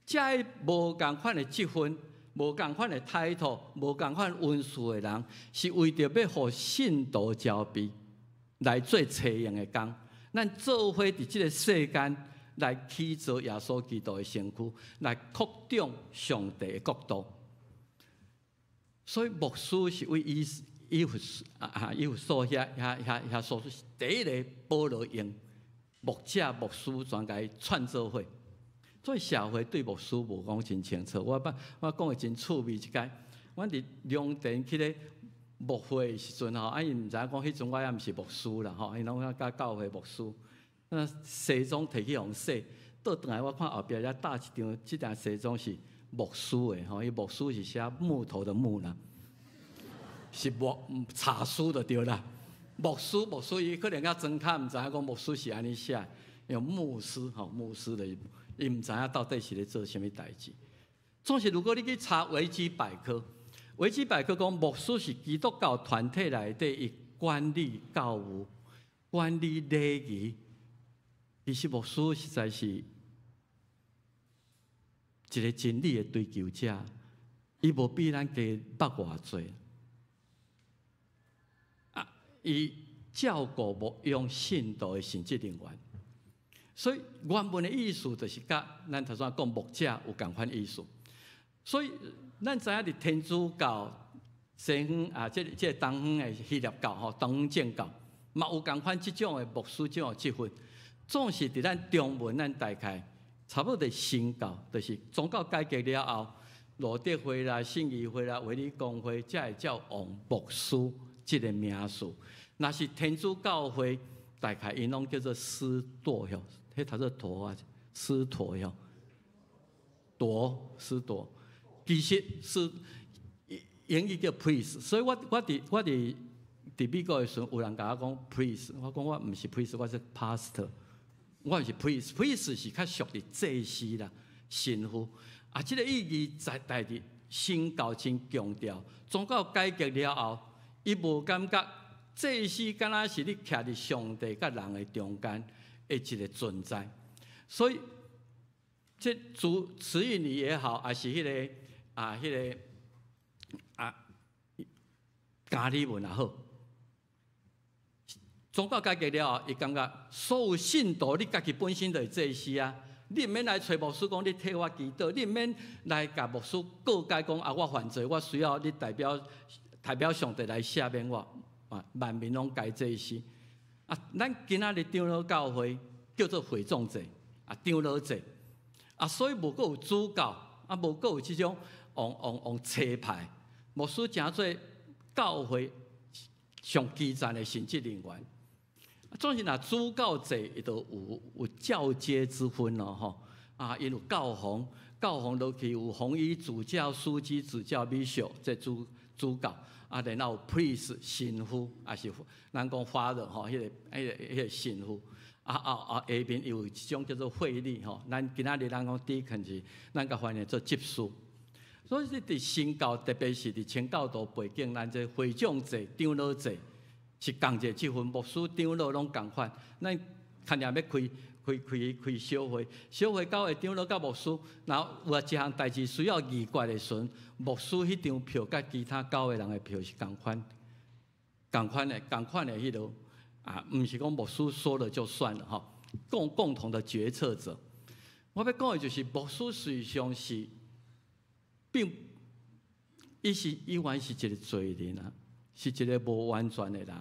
這个無仝款的職分，無仝款的態度，無仝款恩賜的人，是為著欲予信徒棹備來做齊用的工。咱做伙佇這个世間來起造耶穌基督的身軀，來擴張上帝的國度。所以牧師是為以弗所遐所第一个保羅用牧者、牧師全共串做伙。所以社會對牧師無講真清楚。我捌我講的真趣味一擺，阮佇龍田去咧牧會的時陣吼，啊𪜶毋知影講彼陣我猶毋是牧師啦吼，𪜶攏講佮教會牧師。那西裝提去予洗，倒轉來我看後壁遐搭一張，這件西裝是牧師的吼，伊牧師是寫木頭的木啦，是木茶書就對啦。牧師牧師，伊可能較裝較毋知影講牧師是按呢寫，用牧師吼，牧師的。伊毋知影到底是咧做啥物代誌。總是如果你去查維基百科，維基百科講牧師是基督教團體內底伊管理教務、管理禮儀。其實牧師實在是一個真理的追求者，伊無比咱加捌偌濟。啊，伊照顧牧養信徒的神職人員。所以原文的意思就是佮咱頭先講牧者有仝款意思。所以咱知影佇天主教西方啊，這个東方的希臘教吼，東方正教嘛有仝款這種的牧師這種職分。總是佇咱中文，咱大概差不多新教，就是宗教改革了後，路德會啦、信義會啦、衛理公會，才會照用牧師這个名詞。若是天主教會，大概𪜶攏叫做司鐸吼，彼讀做陀啊，司鐸吼，鐸司鐸，其實是英語叫 priest，所以我佇美國的時陣，有人共我講 priest，我講我毋是 priest，我是 pastor，我毋是 priest，priest 是較屬佇祭司啦、神父，啊，這个意義在在佇新教真強調，宗教改革了後，伊無感覺祭司敢若是你徛佇上帝佮人的中間的一个存在，所以這主慈運理也好，抑是彼个加爾文也好，宗教改革了後，伊感覺所有信徒你家己本身就會祭司啊，你毋免來揣牧師講你替我祈禱，你毋免來共牧師告解講啊，我犯罪，我需要你代表上帝來赦免我。啊，萬民攏該祭司。啊，咱今仔日長老教會叫做會眾制，啊，長老制。啊，所以無閣有主教，啊，無閣有這種用用用差派牧師，成做教會上基層的神職人員。總是若主教制，伊就有教階之分咯，吼。啊，因有教皇，教皇落去有紅衣主教、樞機主教、bishop，這主教。啊，然後有 priest 神父，也是咱講 father 吼，彼個神父。啊啊啊！下面有一種叫做會吏吼，咱今仔日咱講 deacon 是，咱共翻譯做執事。所以佇新教，特別是佇清教徒背景，咱這會眾制、長老制是仝一個這份牧師、長老攏仝款。咱較爾欲開小會，小會教會長老佮牧師，然後有一項代誌需要議決的時陣，牧師彼張票佮其他九個人的票是仝款，仝款的，仝款的彼落啊，毋是講牧師說了就算了吼，共同的決策者。我欲講的就是牧師實際上是，並伊是依然是一個罪人啊，是一個無完全的人，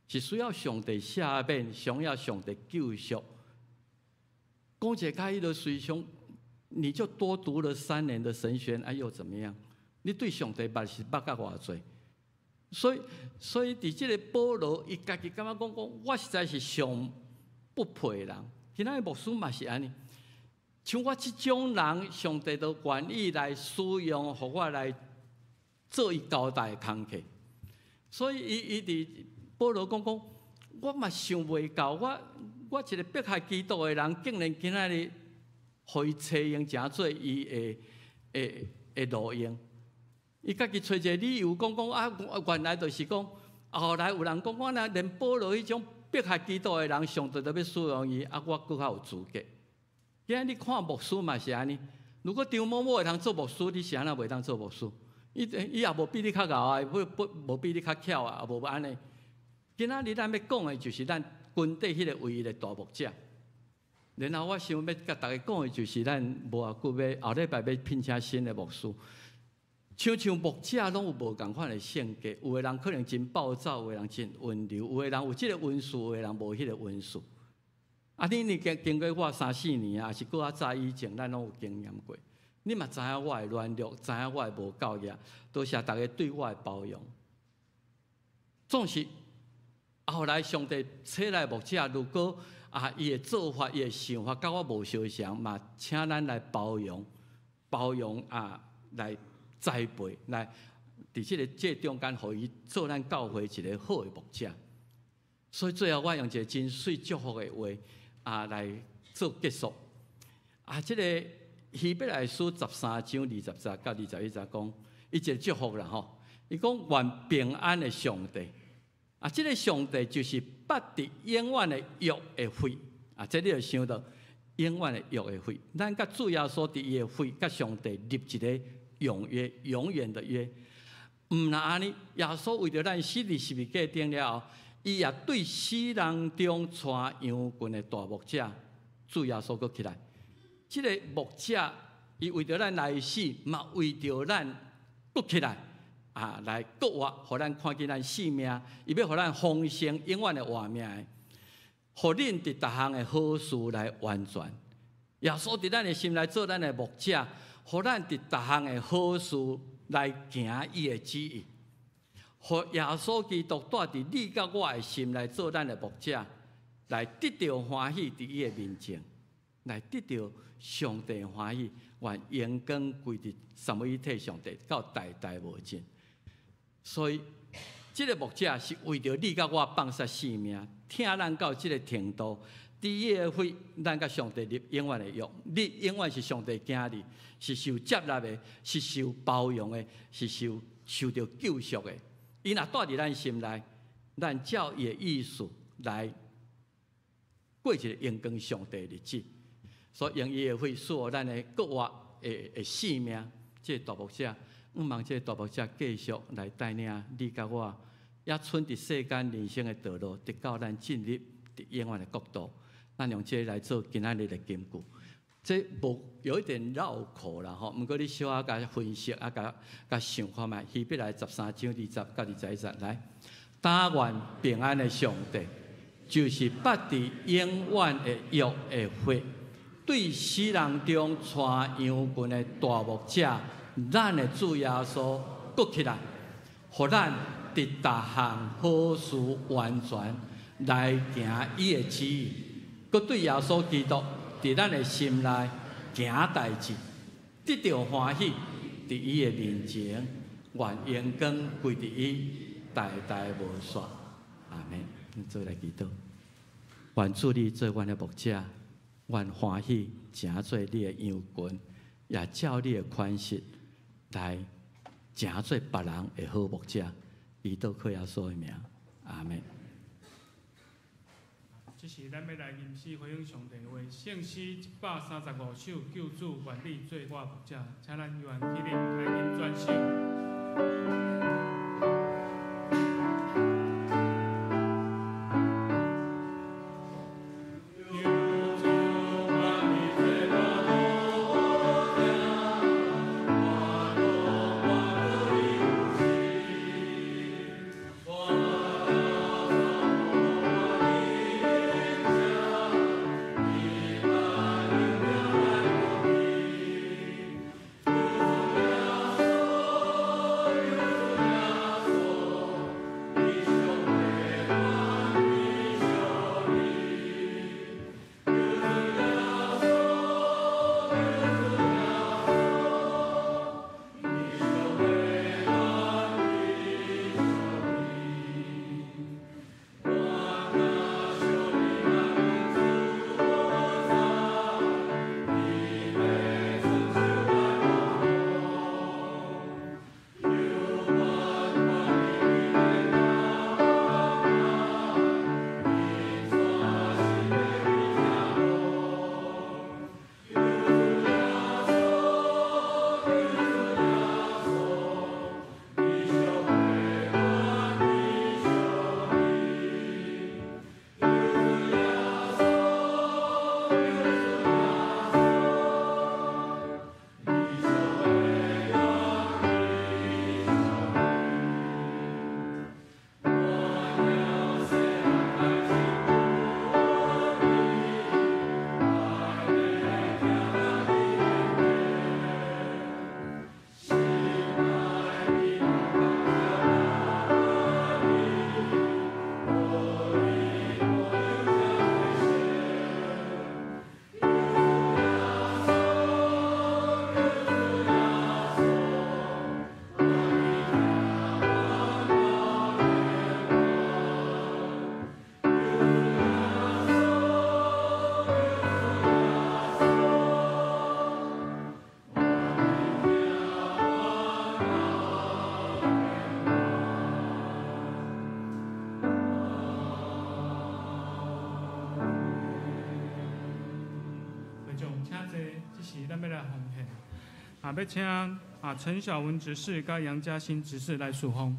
是需要上帝赦免，需要上帝救贖。講一個較彼落隨想，你就多讀了3年的神學，啊又怎麼樣？你對上帝捌是捌甲偌濟？所以佇這个保羅，伊家己感覺講講，我實在是上不配的人。今仔日牧師嘛是按呢，像我這種人，上帝都願意來使用，予我來做伊交代的工課。所以，伊伊佇保羅講講，我嘛想袂到，我一個迫害基督的人，竟然今仔日予伊採用成做伊的路用。伊家己揣一個理由講講啊，原來就是講，後來有人講講啊，連保羅彼種迫害基督的人，上帝都欲使用伊，啊，我閣較有資格。今仔你看牧師嘛是按呢，如果張某某會通做牧師，你是按怎袂當做牧師？伊伊也無比你較𠢕啊，無不無比你較巧啊，也無按呢。今仔日咱欲講的就是咱軍隊彼個唯一的大牧者。然後我想欲共大家講的就是咱無偌久欲後禮拜欲聘請新的牧師。親像牧者攏有無仝款的性格，有的人可能真暴躁，有的人真溫柔，有的人有這个恩賜，有的人無彼个恩賜。啊，你經過我三四年啊，抑是閣較早以前，咱攏有經驗過。你嘛知影我的軟弱，知影我的無夠額，多謝大家對我的包容。總是後來上帝請來牧者，如果啊伊的做法、伊的想法佮我無相像，嘛請咱來包容、包容啊，來栽培，來佇這個中間，予伊做咱教會一个好的牧者。所以最後我用一个真媠祝福的話啊來做結束。啊，這个希伯來書13章20節到21節講，伊一个祝福啦吼。伊講願平安的上帝，啊，這个上帝就是捌佇永遠的約的血，啊，這你就想到永遠的約的血，咱佮主耶穌佇伊的血，佮上帝立一个永約，永遠的約。毋但按呢，耶穌為著咱死佇十字架頂了後，伊也對死人中帶羊群的大牧者，主耶穌閣起來。這个牧者，伊為著咱來死，嘛為著咱閣起來，啊，來復活，予咱看見咱性命，伊欲予咱豐盛永遠的活命，予恁佇逐項的好事來完全。耶穌佇咱的心內做咱的牧者，予咱佇逐項的好事來行伊的旨意。予耶穌基督蹛佇你佮我的心內做咱的牧者，來得著歡喜佇伊的面前，來得著上帝歡喜，願榮光歸佇三位一體上帝，到代代無盡。所以，這个牧者是為著你佮我放捨性命，疼咱到這个程度。佇伊的血，咱佮上帝立永遠的約。你永遠是上帝囝兒，是受接納的，是受包容的，是受著救贖的。伊若蹛佇咱心內，咱照伊的意思來過一个榮光上帝的日子。所以用伊的血賜予咱的復活的性命，這个大牧者，向望這个大牧者繼續來帶領你佮我，也伸佇世間人生的道路，直到咱進入佇永遠的國度。咱用這個來做今仔日的金句，這無有一點繞口啦吼，毋過你小可共分析啊，共共想看覓。希伯來13章20到21節來，但願平安的上帝，就是捌佇永遠的約的血，對死人中帶羊群的大牧者，咱的主耶穌閣起來，予咱佇逐項好事完全來行伊的旨意，閣對耶穌基督佇咱的心內行代誌，得著歡喜，佇伊的面前，願榮光歸佇伊，代代無煞。阿們，咱做來祈禱。願主你做阮的牧者，阮歡喜成做你的羊群，也照你的款式來成做別人的好牧者。祈禱靠耶穌的名，阿們。這是咱欲來吟詩回應上帝的話，聖詩135首，救主願你做我牧者，請咱願起立來吟全首。欲請陳小文執事佮楊嘉欣執事來侍奉。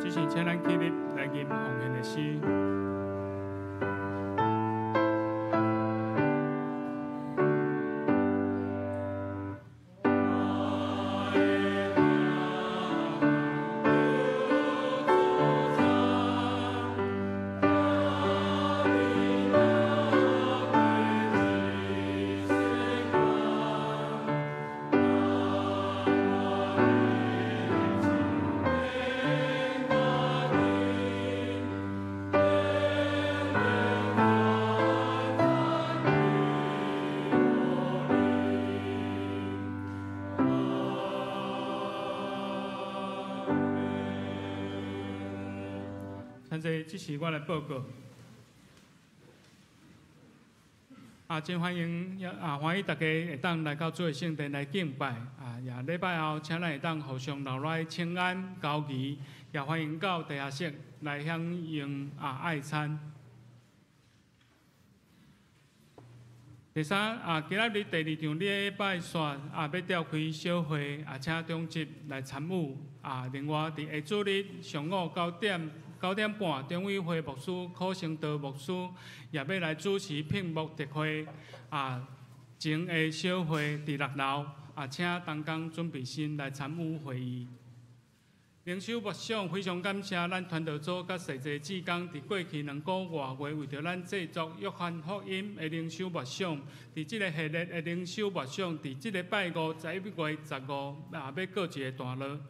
這是請咱起立來吟奉獻的詩。但是這是我來報告。啊，真歡迎啊，歡喜大家會當來到主的聖殿來敬拜。啊，也禮拜後，請咱會當互相留來請安交誼，也歡迎到地下室來享用啊愛餐。第三啊，今仔日第二場禮拜煞啊，欲召開小會啊，請長執來參與啊。另外，佇下主日上午9點半，中委會牧師柯成道牧師也欲來主持聘牧特會啊，前的小會佇6樓啊，請同工準備心來參與會議。靈修默想，非常感謝咱傳道組佮實際志工佇過去2個外月為著咱製作約翰福音的靈修默想。佇這個系列的靈修默想，佇這個拜五11月15啊，欲告一个段落。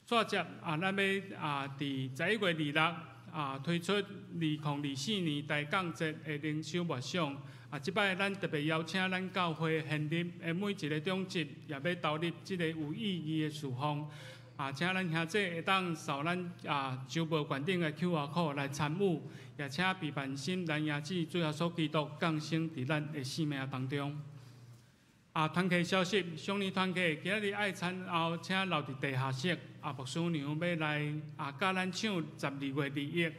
煞接啊，咱欲啊，佇11月26啊，推出2024年大降節的靈修默想。啊，這擺咱特別邀請咱教會現任的每一个長執，也欲投入這個有意義的事奉。啊，請咱兄弟會當掃咱啊周報館頂的 QR code 來參與，也請備辦心咱耶子主耶穌基督降生佇咱的生命當中。啊，團契消息，少年團契今仔日愛餐後，請留佇地下室。啊，牧師娘欲來啊，教咱唱12月21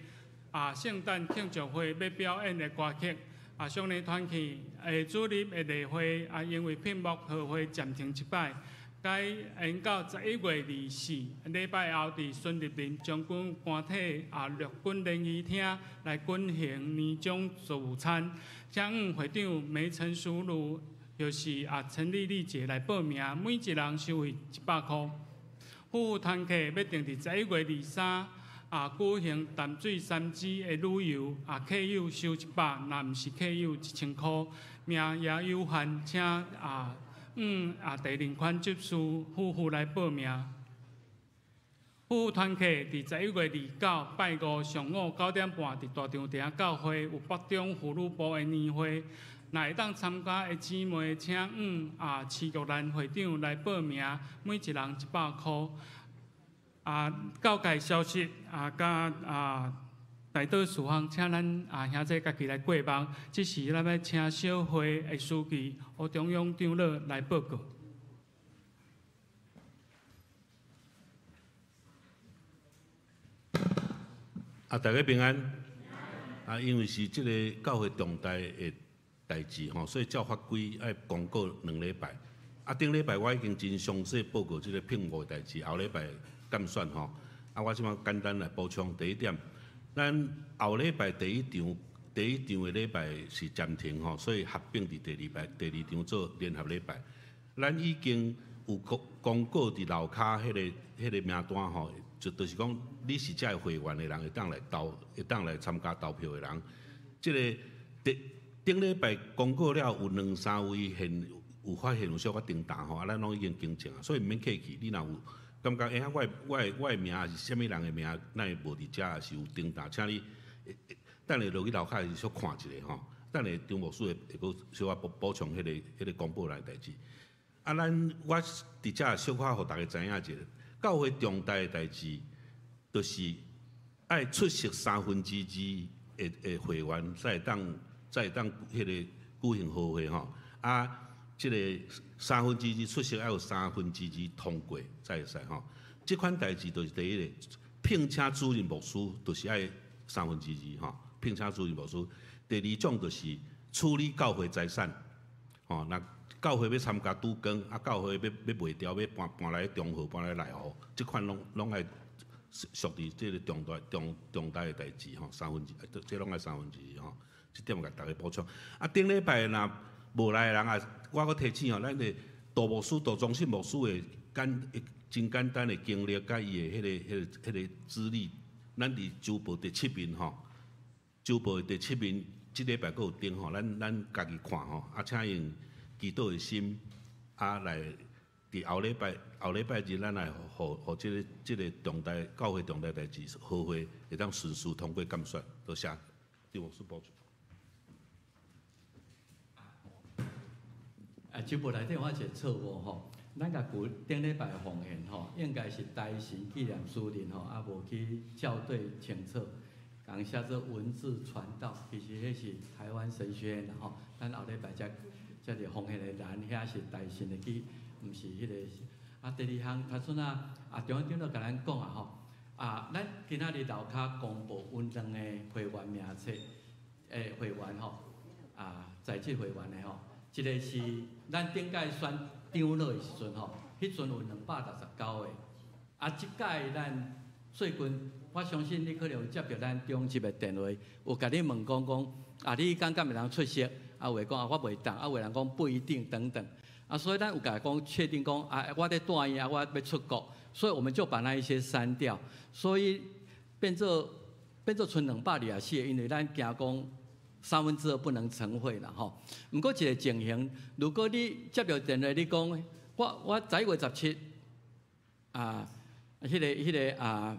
啊聖誕慶祝會欲表演的歌曲。啊，少年團契的主日的例會啊，因為聘牧賀會暫停一擺。改延到11月24禮拜後，佇孫立人將軍官體啊陸軍聯誼廳來舉行年終聚餐，請會長梅陳淑如，就是啊陳麗麗姐來報名，每一人收費100箍。夫婦團契欲定佇11月23啊舉行淡水三芝的旅遊，啊客友收100，若毋是客友1000箍，名額有限，請啊。啊，第二款執事夫婦來報名。夫婦團契佇11月29拜五上午9點半，佇大長埕教會有北中婦女部的年會。若會當參加的姊妹，請啊徐玉蘭會長來報名，每一人100箍。啊，教界消息啊，佮啊代禱事項，請咱啊兄弟家己來過目。這時，咱欲請小會的書記胡中庸長老來報告。啊，大家平安。啊，因為是這个教會重大的代誌吼，所以照法規愛公告2禮拜。啊，頂禮拜我已經真詳細報告這个聘牧的代誌，後禮拜監選吼。啊，我這擺簡單來補充第一點。咱後禮拜第一場第一場的禮拜是暫停吼，所以合併佇第二拜第二場做聯合禮拜。咱已經有公公告佇樓跤彼个名單吼，就是講你是這个會員的人，會當來投，會當來參加投票的人。這个頂頂禮拜公告了，有兩三位現有發現有小可重擔吼，啊，咱攏已經更正啊，所以毋免客氣。你若有感覺欸，我的名是啥物人的名，哪會無佇遮，抑是有重擔，請你等下落去樓跤時小看一下吼。等下張牧師會會閣小可補補充彼个公布來代誌。啊，咱我佇遮小可予大家知影一下，教會重大的代誌，就是愛出席二的會員，才會當彼个舉行和會吼。啊，這个二出席，愛有二通過才會使吼。這款代誌就是第一个，聘請主任牧師，就是愛二吼。聘請主任牧師。第二種就是處理教會財產，吼，若教會欲參加賭莊，啊，教會欲賣掉，欲搬搬來中和，搬來內湖，這款攏攏愛屬佇這个重大重重大的代誌吼，三分之，這攏愛二吼。這點共大家補充。啊，頂禮拜若無來的人啊，我閣提醒吼，咱的杜牧師、杜忠信牧師的簡真簡單的經歷，佮伊的彼个資歷，咱佇周報第七面吼，周報的第七面，這禮拜閣有登吼，咱家己看吼，啊，請用祈禱的心，啊來佇後禮拜後禮拜日，咱來予予這个重大教會重大代誌和會會當順序通過監選，多謝。張牧師補充。啊，周報內底我一个錯誤吼，咱共舊頂禮拜的奉獻吼，應該是台神紀念書林吼，啊無去校對清楚。共寫做文字傳道，其實彼是臺灣神學院啦吼。咱後禮拜才才佇奉獻的人，遐是台信的去，毋是彼個。啊，第二項，頭先啊，啊中央長老共咱講啊吼，啊，咱今仔日樓跤公布阮兩个會員名冊，會員吼，啊，在職會員的吼，一个是咱頂屆選長老的時陣吼，彼陣有269个，啊，這屆咱最近，我相信你可能有接著咱中執的電話，有共你問講講，啊，你敢敢會當出席？啊，有的講啊，我袂當，啊，有的人講不一定等等。啊，所以咱有共講確定講，啊，我咧住院啊，我欲出國，所以我們就把那一些刪掉，所以變做賰224個，因為咱驚講2/3不能成會啦吼。毋過一個情形，如果你接著電話，你講我11月17啊，彼個啊，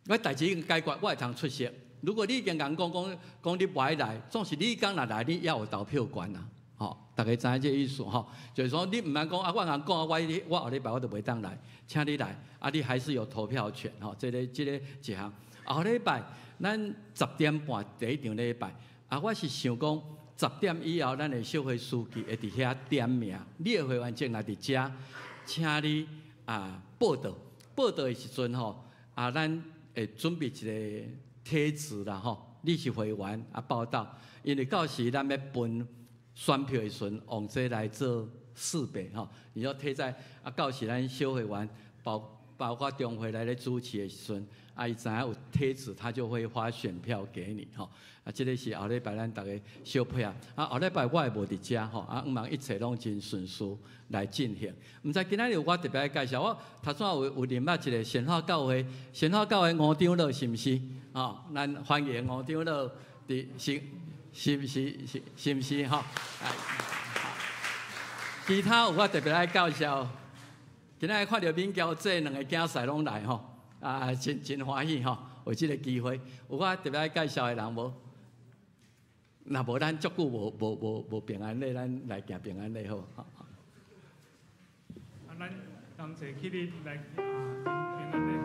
我代誌已經解決，我會通出席。如果你已經共講講講你無愛來，總是你講若來，你也有投票權啊。吼，大家知影這个意思吼，就是說你毋通講啊，我共講啊，我後禮拜我就袂當來，請你來，啊，你還是有投票權吼。這個一項。後禮拜咱10點半第一場禮拜，啊，我是想講10點以後，咱的小會書記會佇遐點名，你的會員證若佇遮，請你啊報到，報到的時陣吼，啊，咱會準備一個貼紙啦吼，你是會員啊報到，因為到時咱欲分選票的時陣，用這來做識別吼，你要貼在啊，到時咱小會員包括中會來咧主持的時陣，啊，伊知影有貼紙，他就會發選票給你吼。啊，這个是後禮拜咱逐家小配合。啊，後禮拜我會無佇遮吼，啊，希望一切攏真順遂來進行。毋知今仔日有我特別愛介紹，我頭先有認捌一個顯化教會，顯化教會吳長老是毋是？吼，咱歡迎吳長老佇是。是毋是？是毋是？吼！其他有我特別愛介紹，今仔日看著敏嬌姐兩个囝婿攏來吼，啊，真真歡喜吼，有這个機會。有我特別愛介紹的人無？若無，咱足久無平安禮，咱來行平安禮好。啊，咱同齊起立來啊，平安禮。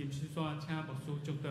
金丝山，请牧师祝祷。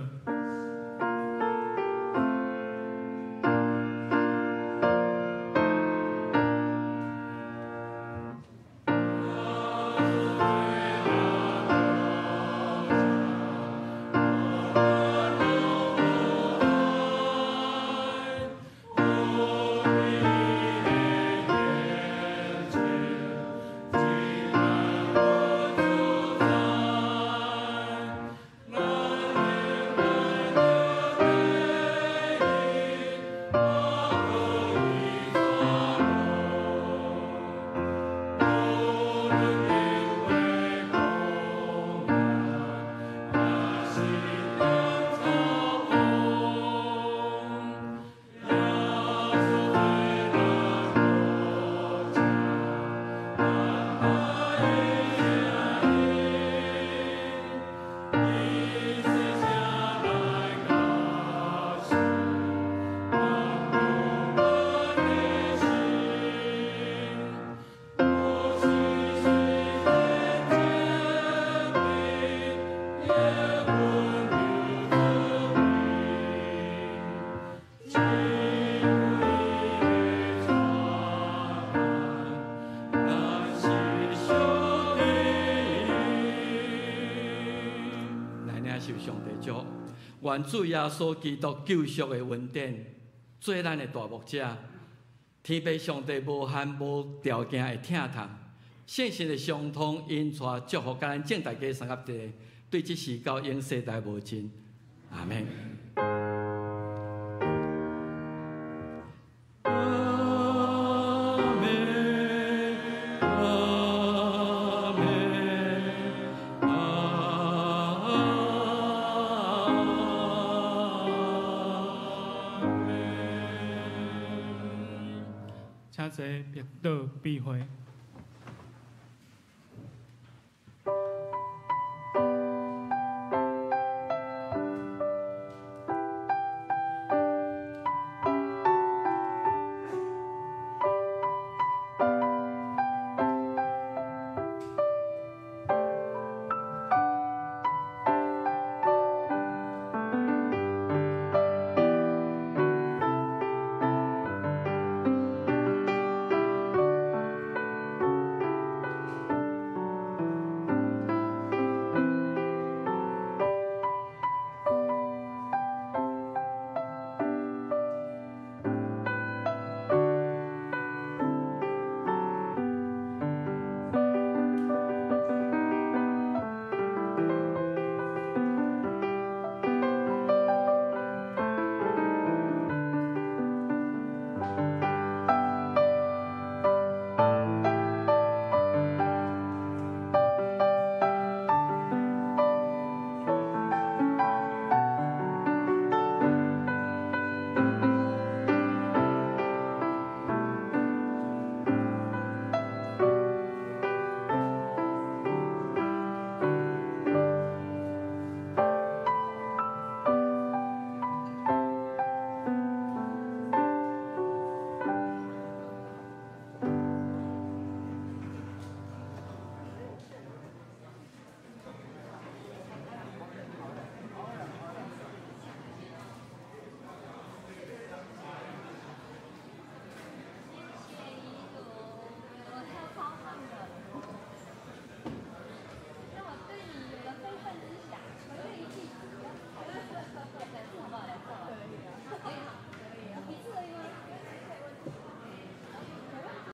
愿主耶稣基督救赎的恩典，做咱的大牧者，天父上帝无限无条件的疼痛，圣神的相通引带祝福，佮咱众大家三合地，对这时到永世代无尽。阿们。请坐，默祷闭会。